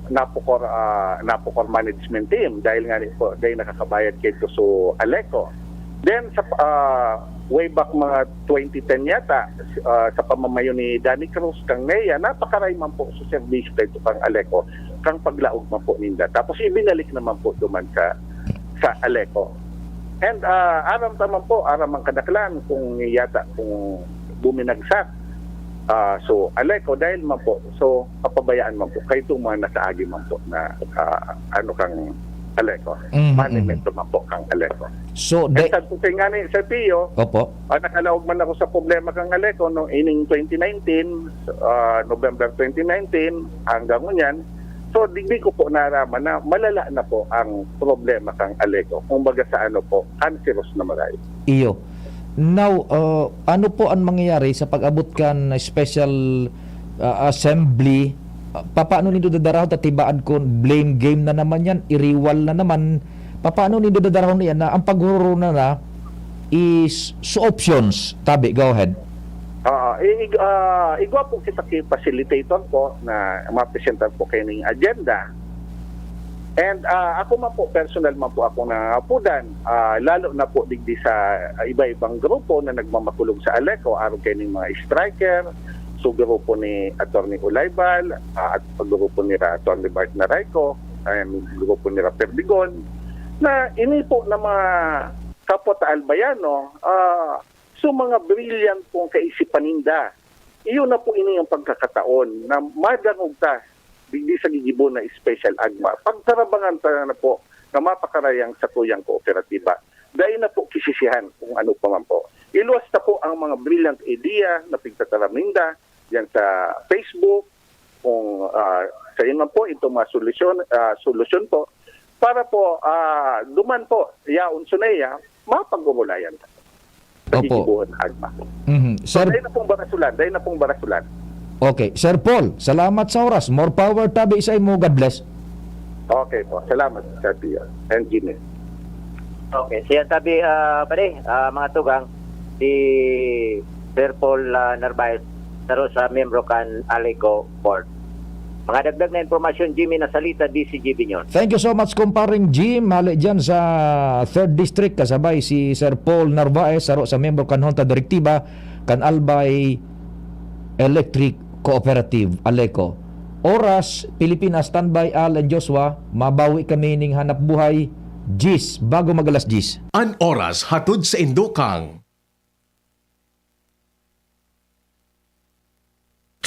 Napocor, ah, Napocor management team dahil nga ni po, dahil nakakabayad kaito so Aleco. Then sa, ah, way back mga twenty ten yata, ah, sa pamamayo ni Danny Cruz kang Nea, napakaray man po sa serbisyo kaito kang Aleco, kang paglaog man po ninda. Tapos ibinalik naman po duman sa, sa Aleco. And, ah, aram ta man po, aram ang kadaklan kung yata kung buminagsak, ah, so Aleco dahil man po, so kapabayaan man po, kaitong mga nakaagi man po na, ah, ano kang Aleco, Mhm, management man po kang Aleco. So, And de- sa tuting nga ni Sir Pio, Opo. ah, nakalaog man ako sa problema kang Aleco no ining twenty nineteen, ah, November twenty nineteen hanggang ngunyan. So, digdi ko po naraman na malala na po ang problema kang Aleco. Kumbaga sa ano po, cancerous na maray. Iyo. Now, uh, ano po ang mangyayari sa pag-abot kan special, uh, assembly? Uh, papaano nindo dadarahon ta tibaad kun blame game na naman yan, iriwal na naman? Papaano nindo dadarahon yan na ang paghururuna na is so options? Tabi, go ahead. Ah, i-, ig-, ah, igwa po kita ki facilitator po na mapresentar po kayo ning agenda. And, ah, ako man po, personal man po ako nangangapudan, ah, lalo na po digdi sa, ah, iba-ibang grupo na nagmamakulog sa Aleco, arog kayo ning mga striker, so grupo ni Attorney Ulaybal, ah, at grupo ni Ra-, Attorney Bart Narayco, and grupo ni Ra Perdigon, na ini po na mga kapwa ta Albayano, ah, so mga brilliant pong kaisipan ninda. Iyo na po ini ang pagkakataon na madangog ta digdi sa gigibo na special agma. Pagtarabangan ta na po na mapakaray ang satuyang kooperatiba. Dai na po kisisihan kung ano pa man po. Iluwas ta po ang mga brilliant idea na pigtataram ninda diyan sa Facebook. Kung, ah, sa yun man po, itong mga solusyon, ah, solusyon po, para po, ah, duman po, yaon sunaya, mapag-umulayan ta. Sa Opo. gigibohon agma. Mhm. So, Sir, dahil na pong barasulan, dahil na pong barasulan. Okay. Sir Paul, salamat sa oras. More power tabi sa imo. God bless. Okay po. Salamat, Sir Pio and Jimmy. Okay, siya tabi, ah, pare, ah, mga tugang, si Sir Paul, ah, Narvaez, saro sa miyembro kan Aleco Board. Mga dagdag na impormasyon, Jimmy Nasalita, D C G B News. Thank you so much, kumparing Jim. Hali dyan sa third District, kasabay si Sir Paul Narvaez, saro sa miyembro kan Junta Direktiba kan Albay Electric Cooperative, Aleco. Oras, Pilipinas, standby, Al and Joshua, mabawi kami ning hanap buhay, diyes, bago mag alas diyes. An oras hatod sa indo kang.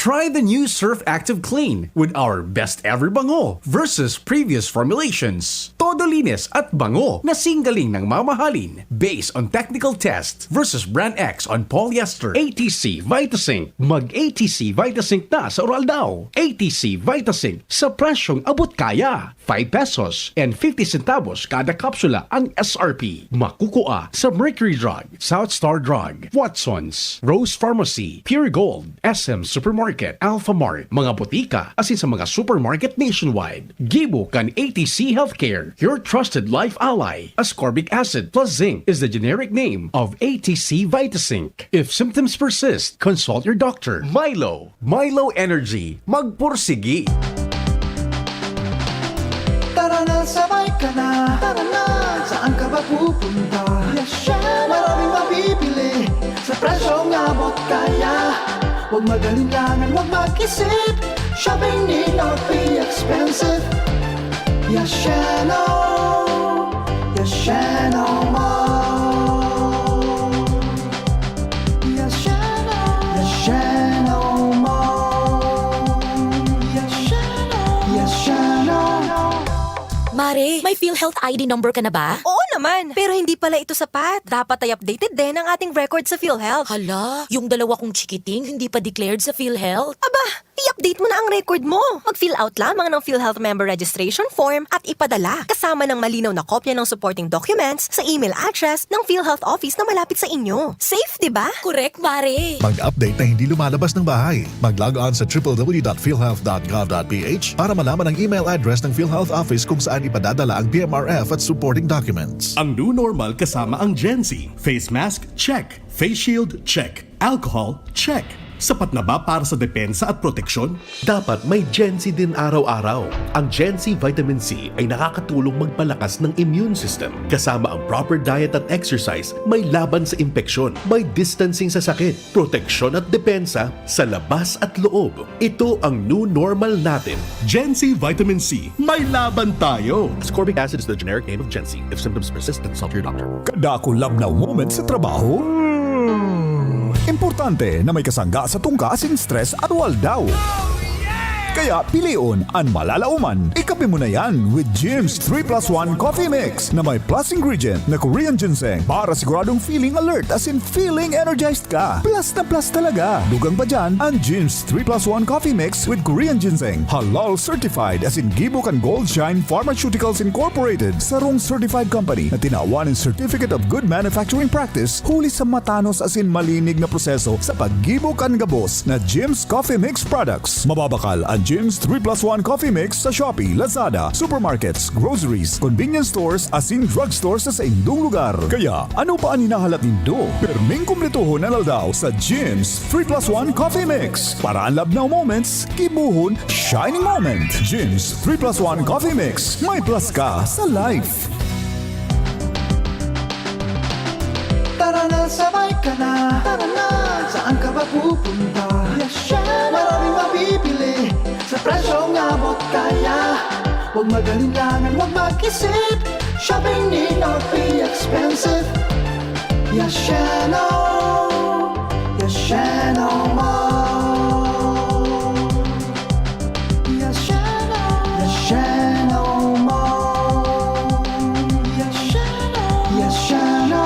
Try the new Surf Active Clean with our best ever bango versus previous formulations. Todo linis at bango na singgaling ng mamahalin based on technical test versus brand X on polyester. A T C Vitasync. Mag A T C Vitasync na sa Oral Daw. A T C Vitasync sa presyong abot kaya. Five pesos and fifty centavos kada kapsula ang S R P. Makukuha sa Mercury Drug, South Star Drug, Watson's, Rose Pharmacy, Pure Gold, S M Supermarket, Alpha Mart, mga botika, asin sa mga supermarket nationwide. Gibo kan A T C Healthcare, your trusted life ally. Ascorbic acid plus zinc is the generic name of A T C Vitasync. If symptoms persist, consult your doctor. Milo, Milo Energy, magpursigi. Tara na, sabay ka na. Tara na, saan ka ba pupunta? Yes, syempre. Maraming mabibili sa presyong abot kaya. Huwag mag-alinlangan, huwag mag-isip. Shopping need not be expensive. Yes, Sheno. Yes, Sheno Mall. Yes, Sheno. Yes, Sheno Mall. Yes, Sheno. Yes, Sheno. Mare, may PhilHealth I D number ka na ba? Oo naman, pero hindi pala ito sapat. Dapat ay updated din ang ating record sa PhilHealth. Hala, yung dalawa kong chikiting hindi pa declared sa PhilHealth. Aba, i-update mo na ang record mo. Mag-fill out lamang ng PhilHealth Member Registration Form at ipadala, kasama ng malinaw na kopya ng supporting documents sa email address ng PhilHealth Office na malapit sa inyo. Safe, di ba? Correct, Mare. Mag-update na hindi lumalabas ng bahay. Mag-log on sa triple W dot philhealth dot gov dot P H para malaman ang email address ng PhilHealth Office kung saan ipadadala ang P M R F at supporting documents. Ang new normal kasama ang Gen Z. Face mask, check. Face shield, check. Alcohol, check. Sapat na ba para sa depensa at proteksyon? Dapat may Gen Z din araw-araw. Ang Gen Z Vitamin C ay nakakatulong magpalakas ng immune system. Kasama ang proper diet at exercise, may laban sa impeksyon, may distancing sa sakit, proteksyon at depensa sa labas at loob. Ito ang new normal natin. Gen Z Vitamin C, may laban tayo! Ascorbic acid is the generic name of Gen Z. If symptoms persist, consult your doctor. Kada ako labnaw moment sa trabaho, hmm, importante na may kasangga sa tungka asin stress at waldaw. Kaya pilion an malalaoman. Ikape mo na yan with Jim's three plus one Coffee Mix na may plus ingredient na Korean ginseng para siguradong feeling alert asin feeling energized ka. Plus na plus talaga. Dugang pa dyan, ang Jim's three plus one Coffee Mix with Korean ginseng. Halal certified asin gibo kan Gold Shine Pharmaceuticals Incorporated, sarong certified company na tinawan ng Certificate of Good Manufacturing Practice huli sa matanos asin malinig na proseso sa paggibo kan gabos na Jim's Coffee Mix products. Mababakal ang Jim's three plus one Coffee Mix sa Shopee, Lazada, supermarkets, groceries, convenience stores, asin drugstore sa saindong lugar. Kaya, ano pa an hinahalat nindo? Perming kumpletohon an aldaw sa Jim's three plus one Coffee Mix. Para an labnaw moments, gibohon shining moment. Jim's three plus one Coffee Mix. May plus ka sa life. Tara na, sabay ka na. Tara na, saan ka ba pupunta? Yes, syempre. Maraming mabibili sa presyong abot kaya. Huwag mag-alinlangan, huwag mag-isip. Shopping need not be expensive. Yes, Sheno. Yes, Sheno Mall. Yes, Sheno. Yes, Sheno Mall. Yes, Sheno. Yes, Sheno.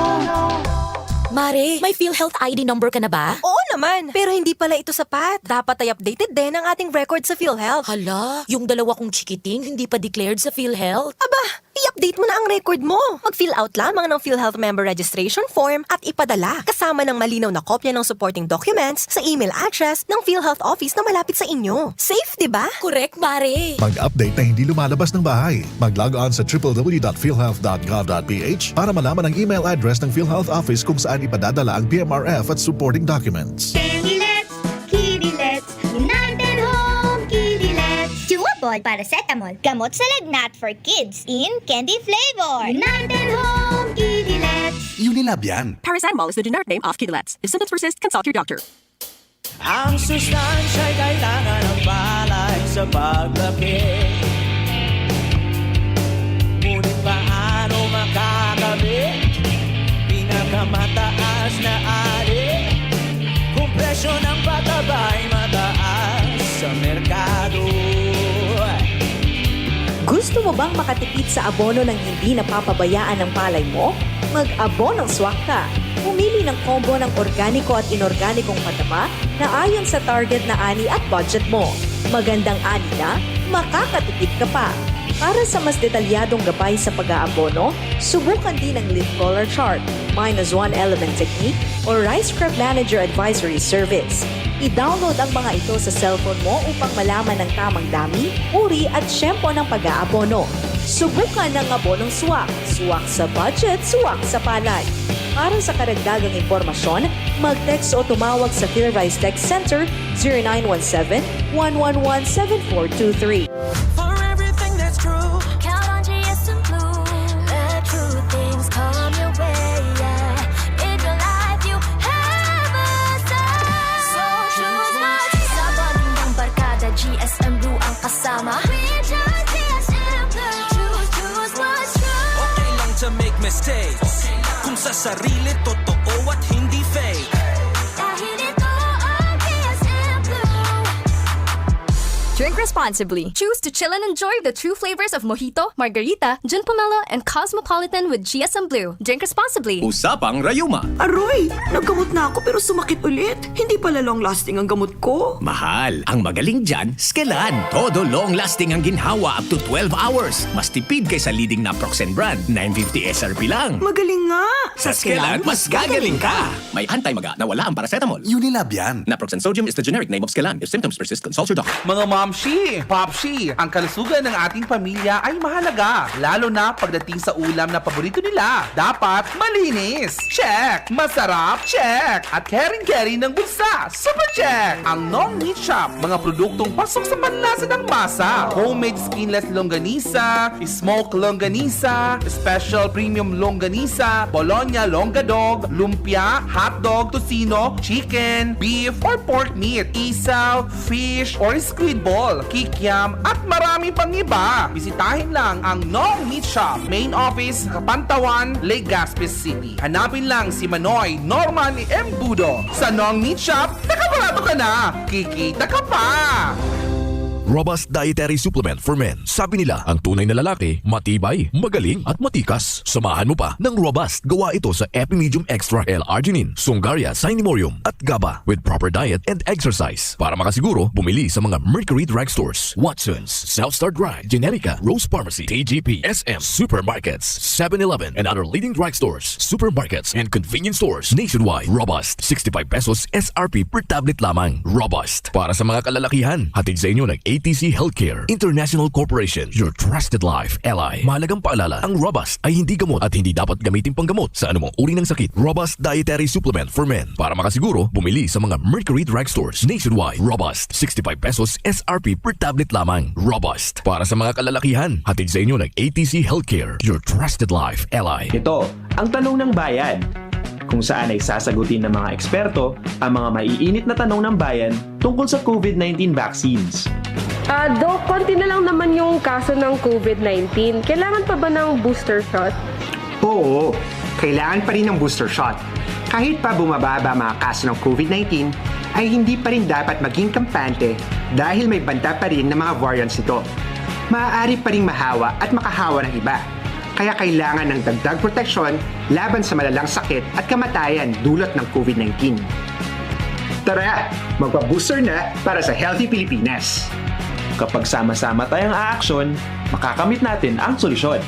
Mare, may PhilHealth I D number ka na ba? Oo naman, pero hindi pala ito sapat. Dapat ay updated din ang ating record sa PhilHealth. Hala, yung dalawa kong chikiting hindi pa declared sa PhilHealth. Aba, i-update mo na ang record mo. Mag-fill out lamang ng PhilHealth Member Registration Form at ipadala, kasama ng malinaw na kopya ng supporting documents sa email address ng PhilHealth Office na malapit sa inyo. Safe, di ba? Correct, Mare. Mag-update na hindi lumalabas ng bahay. Mag-log on sa triple W dot philhealth dot gov dot P H para malaman ang email address ng PhilHealth Office kung saan ipadadala ang P M R F at supporting documents. Kidilets, Kidilets, United Home Kidilets. Chewable paracetamol, gamot sa lagnat for kids in candy flavor. United Home Kidilets. Unilab yan. Paracetamol is the generic name of Kidilets. If symptoms persist, consult your doctor. Ang sustansya'y kailangan ng palay sa paglaki. Ngunit paano makakabit? Pinakamataas na ali, kung presyo ng pataba'y mataas sa merkado. Gusto mo bang makatipid sa abono nang hindi napapabayaan ang palay mo? Mag-abonong swak ka. Pumili ng combo ng organiko at inorganikong pataba na ayon sa target na ani at budget mo. Magandang ani na, makakatipid ka pa. Para sa mas detalyadong gabay sa pag-aabono, subukan din ang leaf collar chart, minus one element technique, o Rice Crop Manager Advisory Service. I-download ang mga ito sa cellphone mo upang malaman ang tamang dami, uri at tiyempo ng pag-aabono. Subukan ang abonong swak. Swak sa budget, swak sa palay. Para sa karagdagang impormasyon, mag-text o tumawag sa PhilRice Tech Center zero nine one seven, one one one, seven four two three. For everything that's true, count on G S M Blue. Let true things come your way, yeah. In your life, you have a say. So choose wisely. Sa bonding ng barkada, G S M Blue ang kasama. We choose G S M Blue. Choose, choose what's true. Okay lang to make mistakes. Kung sa sarili, totoo at hindi fake. Dahil ito ang G S M Blue. Drink responsibly. Choose to chill and enjoy the true flavors of Mojito, Margarita, Gin Pomelo, and Cosmopolitan with G S M Blue. Drink responsibly. Usapang Rayuma. Aroy! Naggamot na ako pero sumakit ulit. Hindi pala long-lasting ang gamot ko. Mahal, ang magaling dyan, Skelan. Todo long-lasting ang ginhawa up to twelve hours. Mas tipid kaysa leading naproxen brand, nine fifty S R P lang. Magaling nga! Sa Skelan, mas gagaling ka! May anti-maga na wala ang paracetamol. Unilab yan. Naproxen sodium is the generic name of Skelan. If symptoms persist, consult your doctor. Mga momshi, popshi, ang kalusugan ng ating pamilya ay mahalaga, lalo na pagdating sa ulam na paborito nila. Dapat malinis. Check! Masarap. Check! At caring-caring ng bulsa. Super check! Ang Nong Meat Shop, mga produktong pasok sa panlasa ng masa. Homemade skinless longganisa, smoke longganisa, special premium longganisa, Bologna longgadog, lumpia, hotdog, tocino, chicken, beef, or pork meat, isaw, fish, or squid ball, kikiam, at marami pang iba. Bisitahin lang ang Nong Meat Shop, main office, Kapantawan, Legazpi City. Hanapin lang si Manoy Norman Embudo. Sa Nong Meat Shop, nakabarato ka na! Kikita ka pa! Robust Dietary Supplement for Men. Sabi nila, ang tunay na lalaki, matibay, magaling, at matikas. Samahan mo pa ng Robust. Gawa ito sa Epimedium Extra L-Arginine, Sungaria, Cinnamomum, at GABA. With proper diet and exercise. Para makasiguro, bumili sa mga Mercury Drugstores, Watson's, South Star Drug, Generica, Rose Pharmacy, T G P, S M, supermarkets, seven eleven, and other leading drugstores, supermarkets, and convenience stores nationwide. Robust, sixty-five pesos S R P per tablet lamang. Robust. Para sa mga kalalakihan, hatid sa inyo ng A T C Healthcare International Corporation, your trusted life ally. Mahalagang paalala, ang Robust ay hindi gamot at hindi dapat gamitin panggamot sa anumang uri ng sakit. Robust Dietary Supplement for Men. Para makasiguro, bumili sa mga Mercury Drugstores nationwide. Robust, sixty-five pesos S R P per tablet lamang. Robust. Para sa mga kalalakihan, hatid sa inyo ng A T C Healthcare, your trusted life ally. Ito ang Tanong ng Bayan, kung saan ay sasagutin ng mga eksperto ang mga maiinit na tanong ng bayan tungkol sa COVID nineteen vaccines. Ah, Doc, konti na lang naman yung kaso ng COVID nineteen. Kailangan pa ba ng booster shot? Oo, kailangan pa rin ng booster shot. Kahit pa bumababa ang mga kaso ng COVID nineteen, ay hindi pa rin dapat maging kampante dahil may banta pa rin ng mga variants nito. Maaari pa ring mahawa at makahawa ng iba. Kaya kailangan ng dagdag proteksyon laban sa malalang sakit at kamatayan dulot ng COVID nineteen. Tara, magpa-booster na para sa healthy Pilipinas. Kapag sama-sama tayong aaksyon, makakamit natin ang solusyon.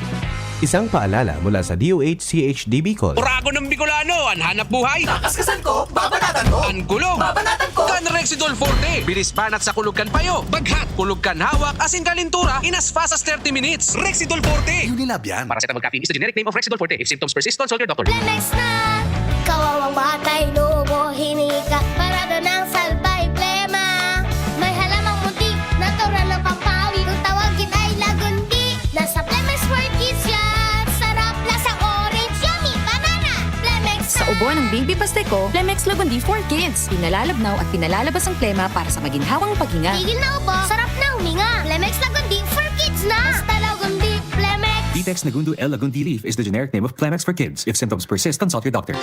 Isang paalala mula sa D O H C H D Bicol. Oragon ng Bicolano, an hanap buhay. Kakaskasan ko, babanatan ko. An gulo, babanatan ko. Kan Rexidol Forte. Bilis banat sa kulog kan payo. Baghat, kulog kan hawak, asin kalintura, in as fast as thirty minutes. Rexidol Forte. Unilab yan. Paracetamol caffeine is the generic name of Rexidol Forte. If symptoms persist, consult your doctor. Lemex na! Kawawang batay, lobo, hinika, parada ng salbay, plema. May halamang munti, natural na pampawi. Kung tawagin ay lagundi, nasa Lemex World Kids yan. Sarap, lasang orange, yummy, banana. Lemex na! Buwan ng Baby Pasteco, Flemex Lagundi for Kids. Pinalalabnaw at pinalalabas ang plema para sa maginhawang paghinga. Tigil na ubo, sarap na huminga. Flemex Lagundi for Kids na! Basta Lagundi, Flemex! Vitex Nagundo L Lagundi Leaf is the generic name of Flemex for Kids. If symptoms persist, consult your doctor.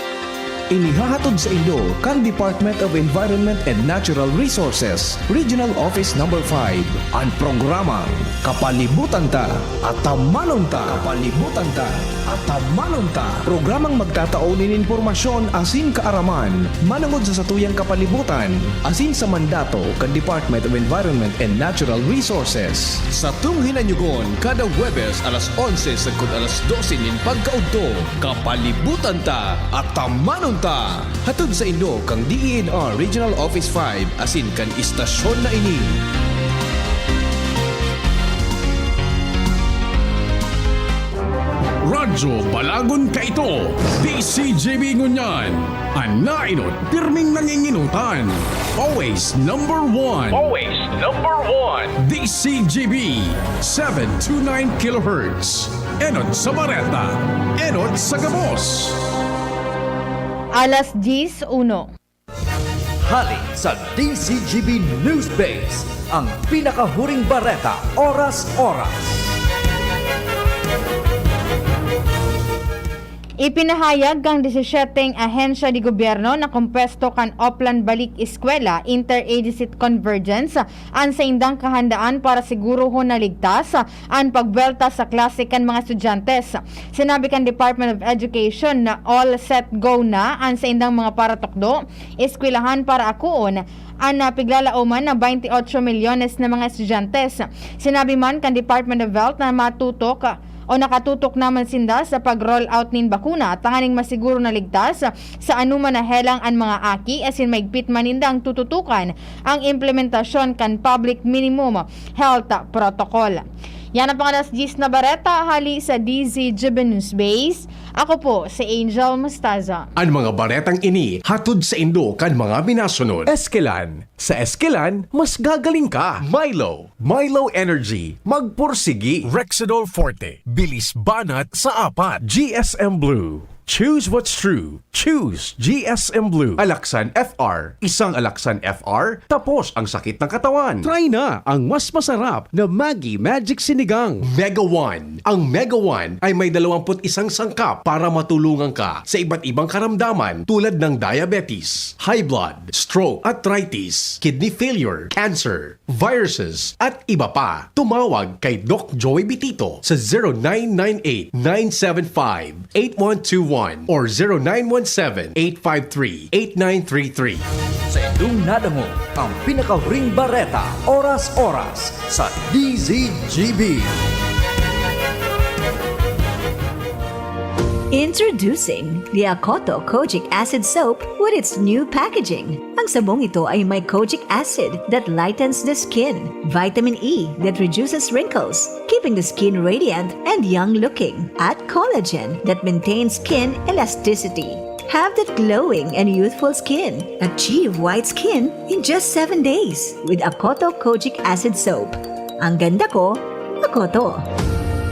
Inihahatod sa indo kan Department of Environment and Natural Resources, Regional Office Number five, an programang Kapalibutan Ta, Atamanon Ta. Kapalibutan Ta, Atamanon Ta. Programang magtatao nin impormasyon asin kaaraman manongod sa satuyang kapalibutan asin sa mandato kan Department of Environment and Natural Resources. Satong hinanyugon kada Huwebes alas onse sagkod alas dose nin pagkaudto. Kapalibutan Ta, Atamanon Ta. Hatod sa indo kan D E N R Regional Office five asin kan istasyon na ini. Radyo Balagon Kaito, D C G B Ngunyan, an naenot pirming nanginginutan. Always number one. Always number one. D C G B, seven two nine kilohertz. Enot sa bareta, enot sa gabos. Alas diyes uno. Hali sa D C G B Newsbase, ang pinakahuring bareta, oras-oras. Ipinahayag kan disisyeteng ahensya de gobyerno na kompuesto kan Oplan Balik Eskwela Interagency Convergence an saindang kahandaan para sigurohon na ligtas an pagbuwelta sa klase kan mga estudyante. Sinabi kan Department of Education na all set go na an saindang mga paratukdo, eskwelahan para akoon an, ah, piglalaoman na twenty-eight milyones na mga estudyante. Sinabi man kan Department of Health na matutok, ah, o nakatutok naman sinda sa pag-roll out nin bakuna tanganing masiguro na ligtas sa anoman na helang an mga aki asin maigpit man nindang tututukan ang implementasyon kan public minimum health protocol. Yan ang pang alas diyes na bareta hali sa D Z G B News Base. Ako po si Angel Mostaza. An mga baretang ini hatod sa indo kan mga minasunod. Eskelan. Sa Eskelan, mas gagaling ka. Milo. Milo Energy. Magpursigi. Rexidol Forte. Bilis banat sa apat. G S M Blue. Choose what's true. Choose G S M Blue. Alaxan F R. Isang Alaxan F R, tapos ang sakit ng katawan. Try na ang mas masarap na Maggi Magic Sinigang. Mega One. Ang Mega One ay may dalawampu't isang sangkap para matulungan ka sa iba't ibang karamdaman tulad ng diabetes, high blood, stroke, arthritis, kidney failure, cancer, viruses, at iba pa. Tumawag kay Doc Joey Bitito sa zero nine nine eight, nine seven five, eight one two one or zero nine one seven, eight five three, eight nine three three. Sa indong nadangog ang pinakahuring bareta, oras-oras, sa D Z G B. Introducing the Akoto Kojic Acid Soap with its new packaging. Ang sabong ito ay may kojic acid that lightens the skin, vitamin E that reduces wrinkles, keeping the skin radiant and young looking, at collagen that maintains skin elasticity. Have that glowing and youthful skin. Achieve white skin in just seven days with Akoto Kojic Acid Soap. Ang ganda ko, Akoto.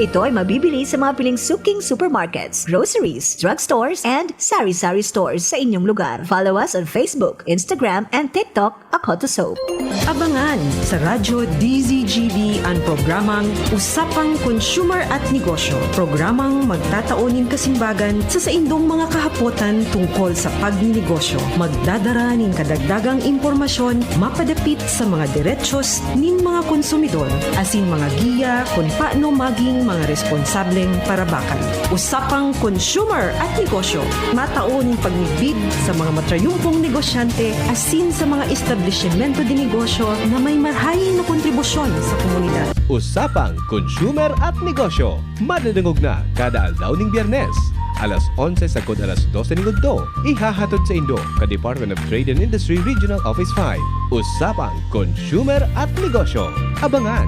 Ito ay mabibili sa mga piling suking supermarkets, groceries, drugstores, and sari-sari stores sa inyong lugar. Follow us on Facebook, Instagram, and TikTok, Akoto Soap. Abangan sa Radyo D Z G B an programang Usapang Consumer at Negosyo, programang magtatao nin kasimbagan sa saindong mga kahapotan tungkol sa pagninegosyo. Magdadara nin kadagdagang impormasyon mapadapit sa mga derechos nin mga konsumidor, asin mga giya kun paano maging mga responsableng parabakan. Usapang Consumer at Negosyo, matao nin pagmidbid sa mga matrayumpong negosyante asin sa mga establisimento de negosyo na may marahay na kontribusyon sa komunidad. Usapang Consumer at Negosyo, madadangog na kada aldaw ning Biyernes, alas onse sagkod alas dose ning udto. Ihahatod saindo kan Department of Trade and Industry Regional Office five. Usapang Consumer at Negosyo. Abangan!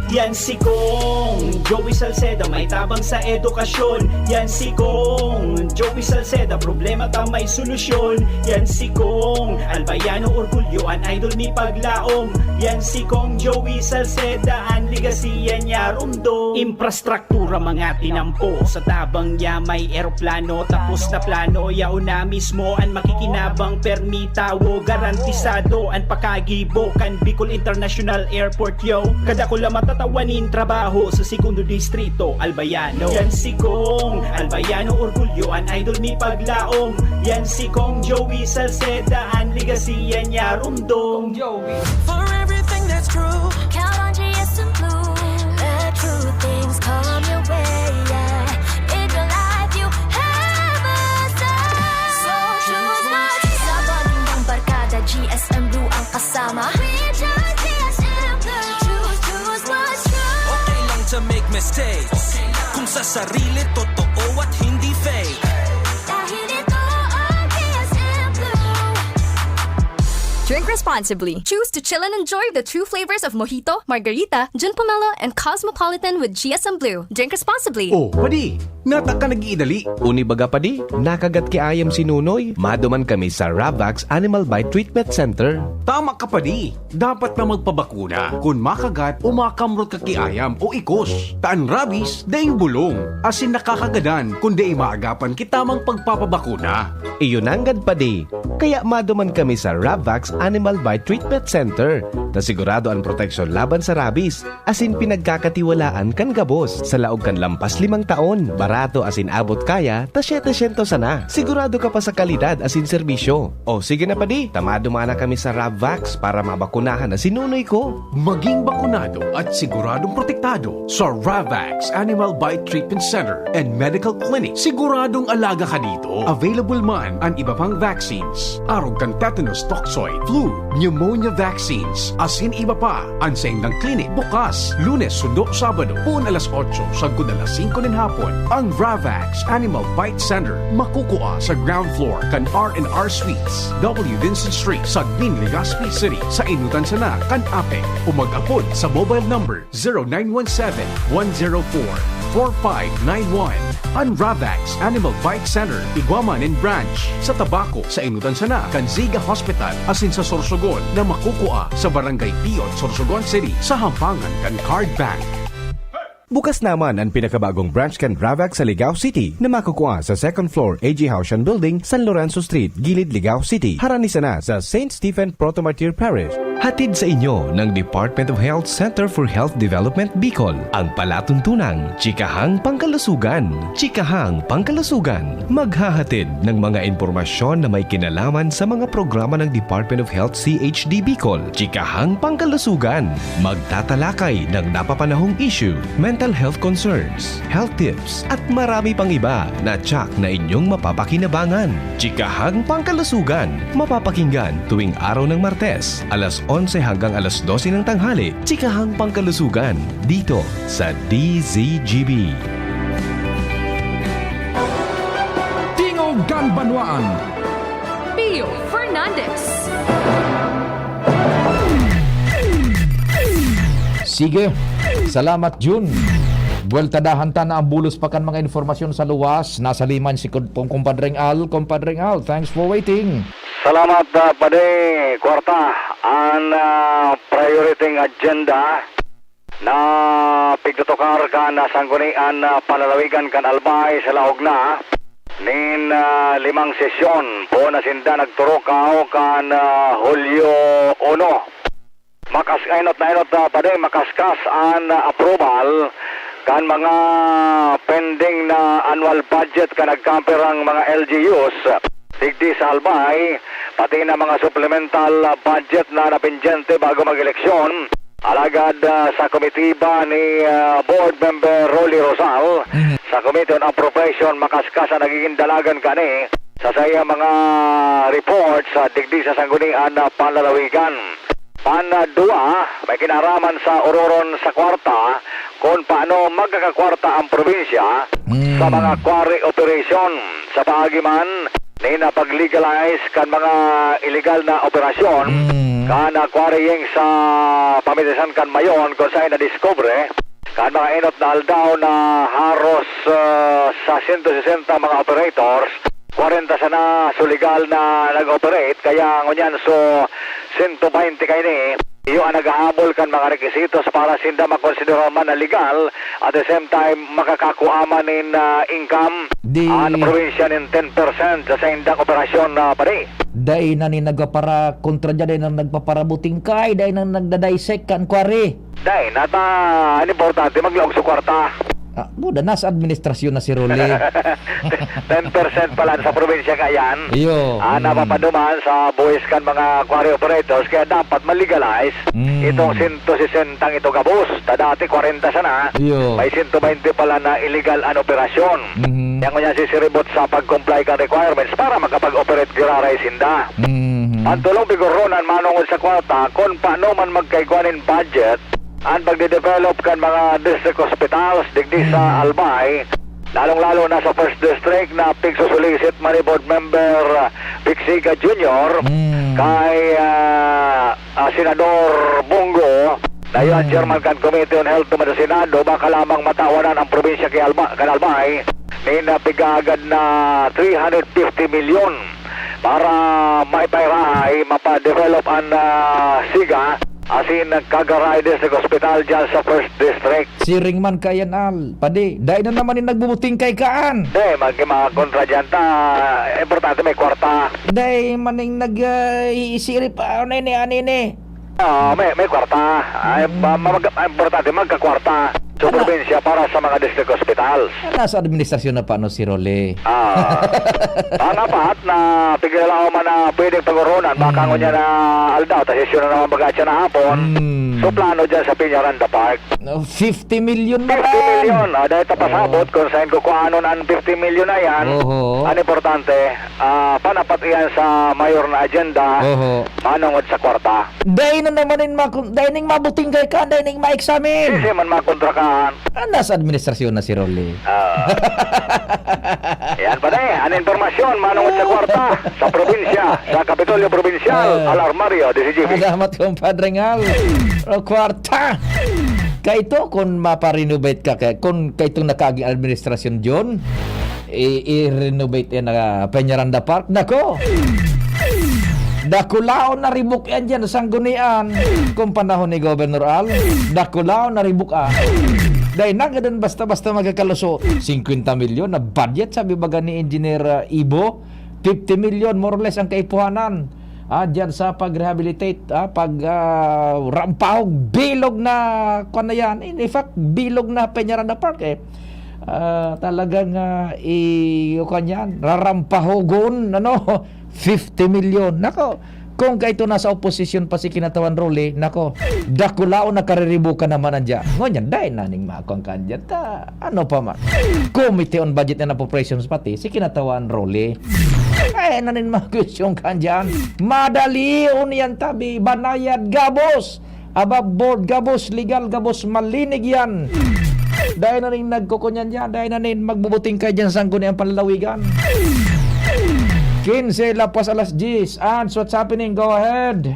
D Yan si Kong Joey Salceda, may tabang sa edukasyon. Yan si Kong Joey Salceda, problema ta may solusyon. Yan si Kong Albayano Orgulyo, an idol mi paglaom. Yan si Kong Joey Salceda, an legacy yan niya rumdom. Infrastruktura mga tinampo, sa tabang niya may eroplano. Tapos na plano, yaon na mismo an makikinabang, permi tawo, garantisado an pakagibo kan Bicol International Airport, yo. Kadakul na matatawan nin trabaho sa Segundo Distrito, Albayano. Yan si Kong Albayano Orgulyo, an idol mi paglaom. Yan si Kong Joey Salceda, an legacy yan niya rumdom. Kong Joey. For everything that's true, count on G S M Blue. Let true things come your way, yeah. In your life, you have a say. So choose what. Sa pagiging barkada, G S M Blue ang kasama. We choose G S M Blue. Choose, choose what's true. Okay lang to make mistakes. Kung sa sarili, totoo at hindi fake. Dahil ito ang G S M Blue. Drink responsibly. Choose to chill and enjoy the true flavors of mojito, margarita, gin pomelo, and cosmopolitan with G S M Blue. Drink responsibly. Oh, padi, nata ka nag-iidali. Uni baga, padi, nakagat ki ayam si Nunoy. Maduman kami sa Ravax Animal Bite Treatment Center. Tama ka, padi. Dapat na magpabakuna kun makagat o makamrot ka ki ayam o ikos. Ta an rabies, daing bulong, asin nakakagadan kun dai maagapan ki tamang pagpapabakuna. Iyo nanggad, padi. Kaya maduman kami sa Ravax Animal Bite Treatment Center, ta sigurado an proteksyon laban sa rabies, asin pinagkakatiwalaan kan gabos. Sa laog kan lampas limang taon, barato asin abot kaya, ta setecientos sana. Sigurado ka pa sa kalidad asin serbisyo. O sige na, padi, ta maduman na kami sa Ravax para mabakunahan na si Nunoy ko. Maging bakunado at siguradong protektado sa Ravax Animal Bite Treatment Center and Medical Clinic. Siguradong alaga ka dito. Available man an iba pang vaccines, arog kan tetanus toxoid, flu, pneumonia vaccines, asin iba pa. An saindang klinik bukas Lunes sundo Sabado, poon alas otso sagkod alas singko nin hapon. Ang Ravax Animal Bite Center makukua sa ground floor kan R and R Suites, W Vincent Street, Sagmin, Legazpi City, sa enotan sana kan APEC, o mag-apod sa mobile number zero nine one seven, one zero four, four five nine one. An Ravax Animal Bite Center igwa man nin branch sa Tabaco, sa enotan sana kan Ziga Hospital, asin sa Sorsogon na makukua sa Barangay Piot, Sorsogon City, sa hampangan kan Card Bank. Bukas naman an pinakabagong branch kan Ravax sa Ligao City na makukua sa second floor A G Haushan Building, San Lorenzo Street, Gilid, Ligao City, harani sana sa Saint Stephen Proto-Martyr Parish. Hatid sa inyo ng Department of Health Center for Health Development Bicol, ang palatuntunang Chikahang Pangkalusugan. Chikahang Pangkalusugan, maghahatid ng mga impormasyon na may kinalaman sa mga programa ng Department of Health C H D Bicol. Chikahang Pangkalusugan, magtatalakay ng napapanahong issue, mental health concerns, health tips, at marami pang iba na tiyak na inyong mapapakinabangan. Chikahang Pangkalusugan, mapapakinggan tuwing araw ng Martes, alas onse hanggang alas dose ng tanghali. Chikahang Pangkalusugan, dito sa D Z G B. Tingog kan Banwaan. Pio Fernandez. Sige. Salamat, Jun. Buweltadahan ta na ang bulos pa kan mga impormasyon sa luwas. Nasa liman si Kud-, Kum-, Kumpadreng Al. Kumpadreng Al, thanks for waiting. Salamat, ah, Padi Kwarta. An, ah, priority agenda na pigtutukar kan, ah, Sanggunian, ah, Panlalawigan kan Albay sa laog na nin, ah, limang sesyon. Poon na sinda nagturukaw kan, ah, Hulyo uno. Makas-, enot na enot, ah, Padi, makaskas an, ah, approval kan mga pending na annual budget kan nagkapirang mga L G Us digdi sa Albay, pati na mga supplemental, ah, budget na napindyente bago mag-eleksyon. Alagad, ah, sa komitiba ni, ah, Board Member Rolly Rosal, Mhm. sa Committee on Appropriation, makaskas an nagigin dalagan kani sa saiyang mga reports, ah, digdi sa Sanggunian na Panlalawigan. Pan, ah, duwa, may kinaraman sa ororon sa kwarta, kung paano magkakakwarta ang probinsya Mm. sa mga quarry operation. Sa paagi man, ni na pag-legalize kan mga illegal na operasyon, Mm. Kan, ah, quarrying sa pamitisan kan Mayon, kung saan nadiskubre, kan mga enot na aldaw na haros, ah, sa sento sesenta mga operators, kwarenta sana so legal na nag-operate, kaya ngunyan so sento baynte kaini, iyo ang naghahabol kan mga requisitos para sinda makonsidera man na legal, at the same time, makakakua man nin, ah, income Di- ang probinsya nin ten percent sa saindang operasyon, ah, padi. Dai na ni nagpapara-, kontra dyan, dai na nagpaparabuting kay, dai na nagda-dissect kan quarry. Dai na ta, an importante, maglaog sa kwarta. Ah, buda, nasa administrasyon na si Rolly. Ten percent pala sa probinsya kayan. Iyo, Ang mm. napapaduman sa buwis kan mga quarry operators, kaya dapat ma-legalize Mm. itong sento sesenta ito gabos. Ta dati, kwarenta sana. Iyo. May sento baynte pala na illegal an operasyon. Mhm. Kaya ngunyan sisiribot sa pag-comply kan requirements para makapag-operate giraray sinda. Mhm. Ang tulong pigoronan manongod sa kwarta, kung paano man magkaigwa nin budget, ang pagde-develop kan mga district hospitals digdi sa Mm. Albay, lalong-lalo na sa First District na pigsusulisit man ni Board Member, ah, Pixiga Junior, Mm. kay, ah, ah, Senador Bong Go, na iyo ang Mm. chairman kan Committee on Health naman sa Senado, baka lamang matawanan ang probinsya kay Alba-, kan Albay, nin, ah, pigagad na three hundred fifty milyon para maipairahay, mapa-develop an, ah, SIGA, asin nagkagaray din sa ospital dyan sa First District. Siring man kayan, Al. Padi, dai na naman yung nagbubuting kay kaan. Di, mag-, mga kontra dyan ta. Importante may kwarta. Dai maning nag, ah, iisirip, ah, ano ini, ano ini? Ah, may, may kwarta. Ay, Mm. ma-, ma-, mag-, importante, magkakwarta. So, Ano? probinsya para sa mga district hospitals. Ah, nasa administrasyon na pa, no, si Rolly? Ah, pangapat na pigilalaom man na pwedeng pagoronan, baka Mm. ngunyan na aldaw, ta sesyon na naman baga siya na hapon. Mm. So, plano dyan sa Peñaranda Park. No, fifty million na Fifty million. Ah, dahil tapasabot Oo. kung saan kukuhanon ang fifty million na yan. Oho. Ang importante, ah, panapat iyan sa mayor na agenda, Oho. manongod sa kwarta. Dai na naman in makon-, dai ning mabuting kay ka, dai ning ma-examine. Sisi man makontrakaan. Ah, nasa administrasyon na si Rolly. Ah. Yan pa na eh. Ang impormasyon, manongod sa kwarta, sa probinsya, sa Kapitolyo Probinsyal, Ah. Alarmario, D C G B. Salamat, Compadre Ngal. O, kwarta! Kaito, kung maparenovate ka, kay, kung kaitong nakaaging administrasyon, John, i-, i-renovate yan na Peñaranda Park. Nako! Dakulaon na ribok yan dyan, sanggunian. Kung panahon ni Governor Al, dakulaon na ribok, ah. Dahil na, ganun basta-basta magkakaluso. Singkwenta milyon na budget, sabi baga ni Engineer, ah, Ibo. Fifty million, more or less, ang kaipuhanan. Ah, dyan sa pag-rehabilitate, ah, pag, ah, rampahog, bilog na, kwan na yan. In fact, bilog na Peñaranda Park, eh. Ah, talagang, ah, i-, kwan yan, rarampahogon, ano, fifty million. Nako, kung kaito nasa oposisyon pa si Kinatawan Rolly, nako, dakulaon na kariribukan naman ang dyan. Ngunyan, dahil naning makwan ka dyan, ta, ano pa man. Committee on Budget and Appropriations pati, si Kinatawan Rolly. Ay, nanin mga question ka dyan. Madali, uniyan tabi, banayad, gabos. Aba, board, gabos, legal, gabos, malinig yan. Dahil na rin nagkukunyan dyan, dahil na rin magbubuting kayo dyan sa sangguniang panlalawigan. Quince, lapas alas diyes. Ans, what's happening? Go ahead.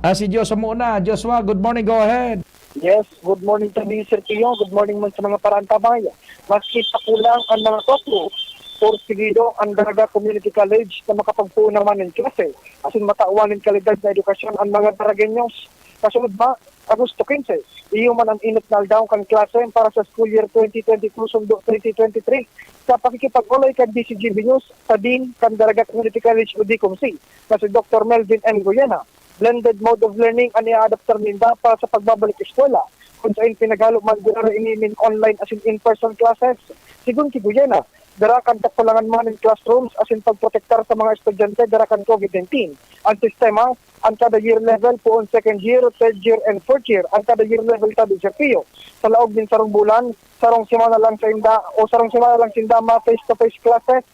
Ah, si Joshua muna. Joshua, good morning. Go ahead. Yes, good morning to you, Sir Pio. Good morning man sa mga paraantabay. Maski pa kulang ang mga kwatro, porsigido ang Daraga Community College na makapagpuon naman ng klase asin matawan nin kalidad na edukasyon ang mga Daragueños. Kasunod ba, Agosto quince, iyo man ang inot na aldaw kan klase para sa school year twenty twenty-two sundo twenty twenty-three. Sa pakikipag-olay kan D C G B News, sa Dean kan Daraga Community College o DCOMC, na si Doktor Melvin M. Goyena, blended mode of learning an iaadaptar ninda para sa pagbabalik eskwela, kun saen pinaghalo man giraray ini nin online asin in-person classes. Sigon ki Goyena, dara kan kakulangan man nin classrooms asin pagprotektar sa mga estudyante dara kan COVID nineteen. An sistema, an kada year level, poon second year, third year, and fourth year, an kada year level ta, Sir Pio. Sa laog nin sarong bulan, sarong semana lang sainda, o sarong semana lang sinda ma-face-to-face classes.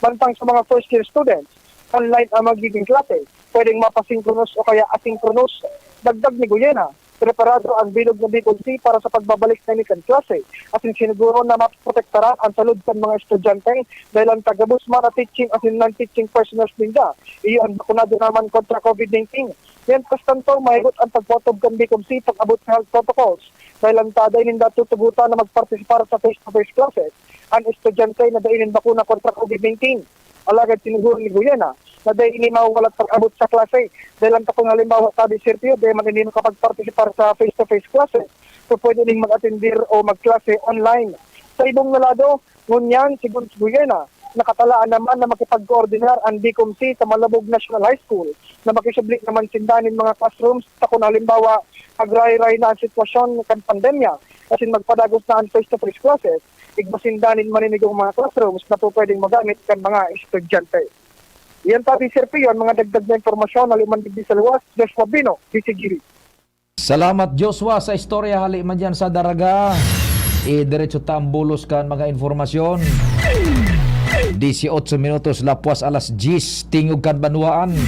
Mantang sa mga first year students, online ang magiging klase. Pwedeng mapa-synchronous o kaya asynchronous. Dagdag ni Goyena, preparado ang bilog na Bicol Sea para sa pagbabalik na ini kan klase, asin siniguro na maprotektaran ang salud kan mga estudyante, dahel an gabos man na teaching asin non-teaching personnels ninda, iyo an bakunado naman kontra COVID nineteen. Mientras tanto, mahigot ang pagpatutob kan Bicol Sea pag-abot sa health protocols, dahel an taday ninda tutugotan na magpartisipar sa face-to-face classes an estudyante na dai nin bakuna kontra COVID nineteen. Alagad siniguro ni Goyena na dai ini mawawalat pag-abot sa klase, dahel an takong halimbawa, tabi Sergio, dai man ini makapagpartisipar sa face-to-face classes, so pwede ning mag-atendir o magklase online. Sa ibong na lado, ngunyan, sigon si Goyena, nakatalaan naman na makipagkoordinar ang Bicol Sea sa Malabog National High School na makisubli naman sinda nin mga classrooms, takong halimbawa, magrahay-rahay na ang sitwasyon kan pandemya, asin magpadagos na ang face-to-face classes, igwa sinda nin maninigong mga classrooms na pupwedeng magamit kan mga estudyante. Iyan tabi, Sir Pio, an mga dagdag na impormasyon hali man digdi sa luwas. Joshua Bino, D C G B. Salamat, Joshua, sa istorya hali man diyan sa Daraga. E, diretso ta ang bulos kan mga impormasyon. Dieciocho minutos lapwas alas diyes, tingog kan banwaan.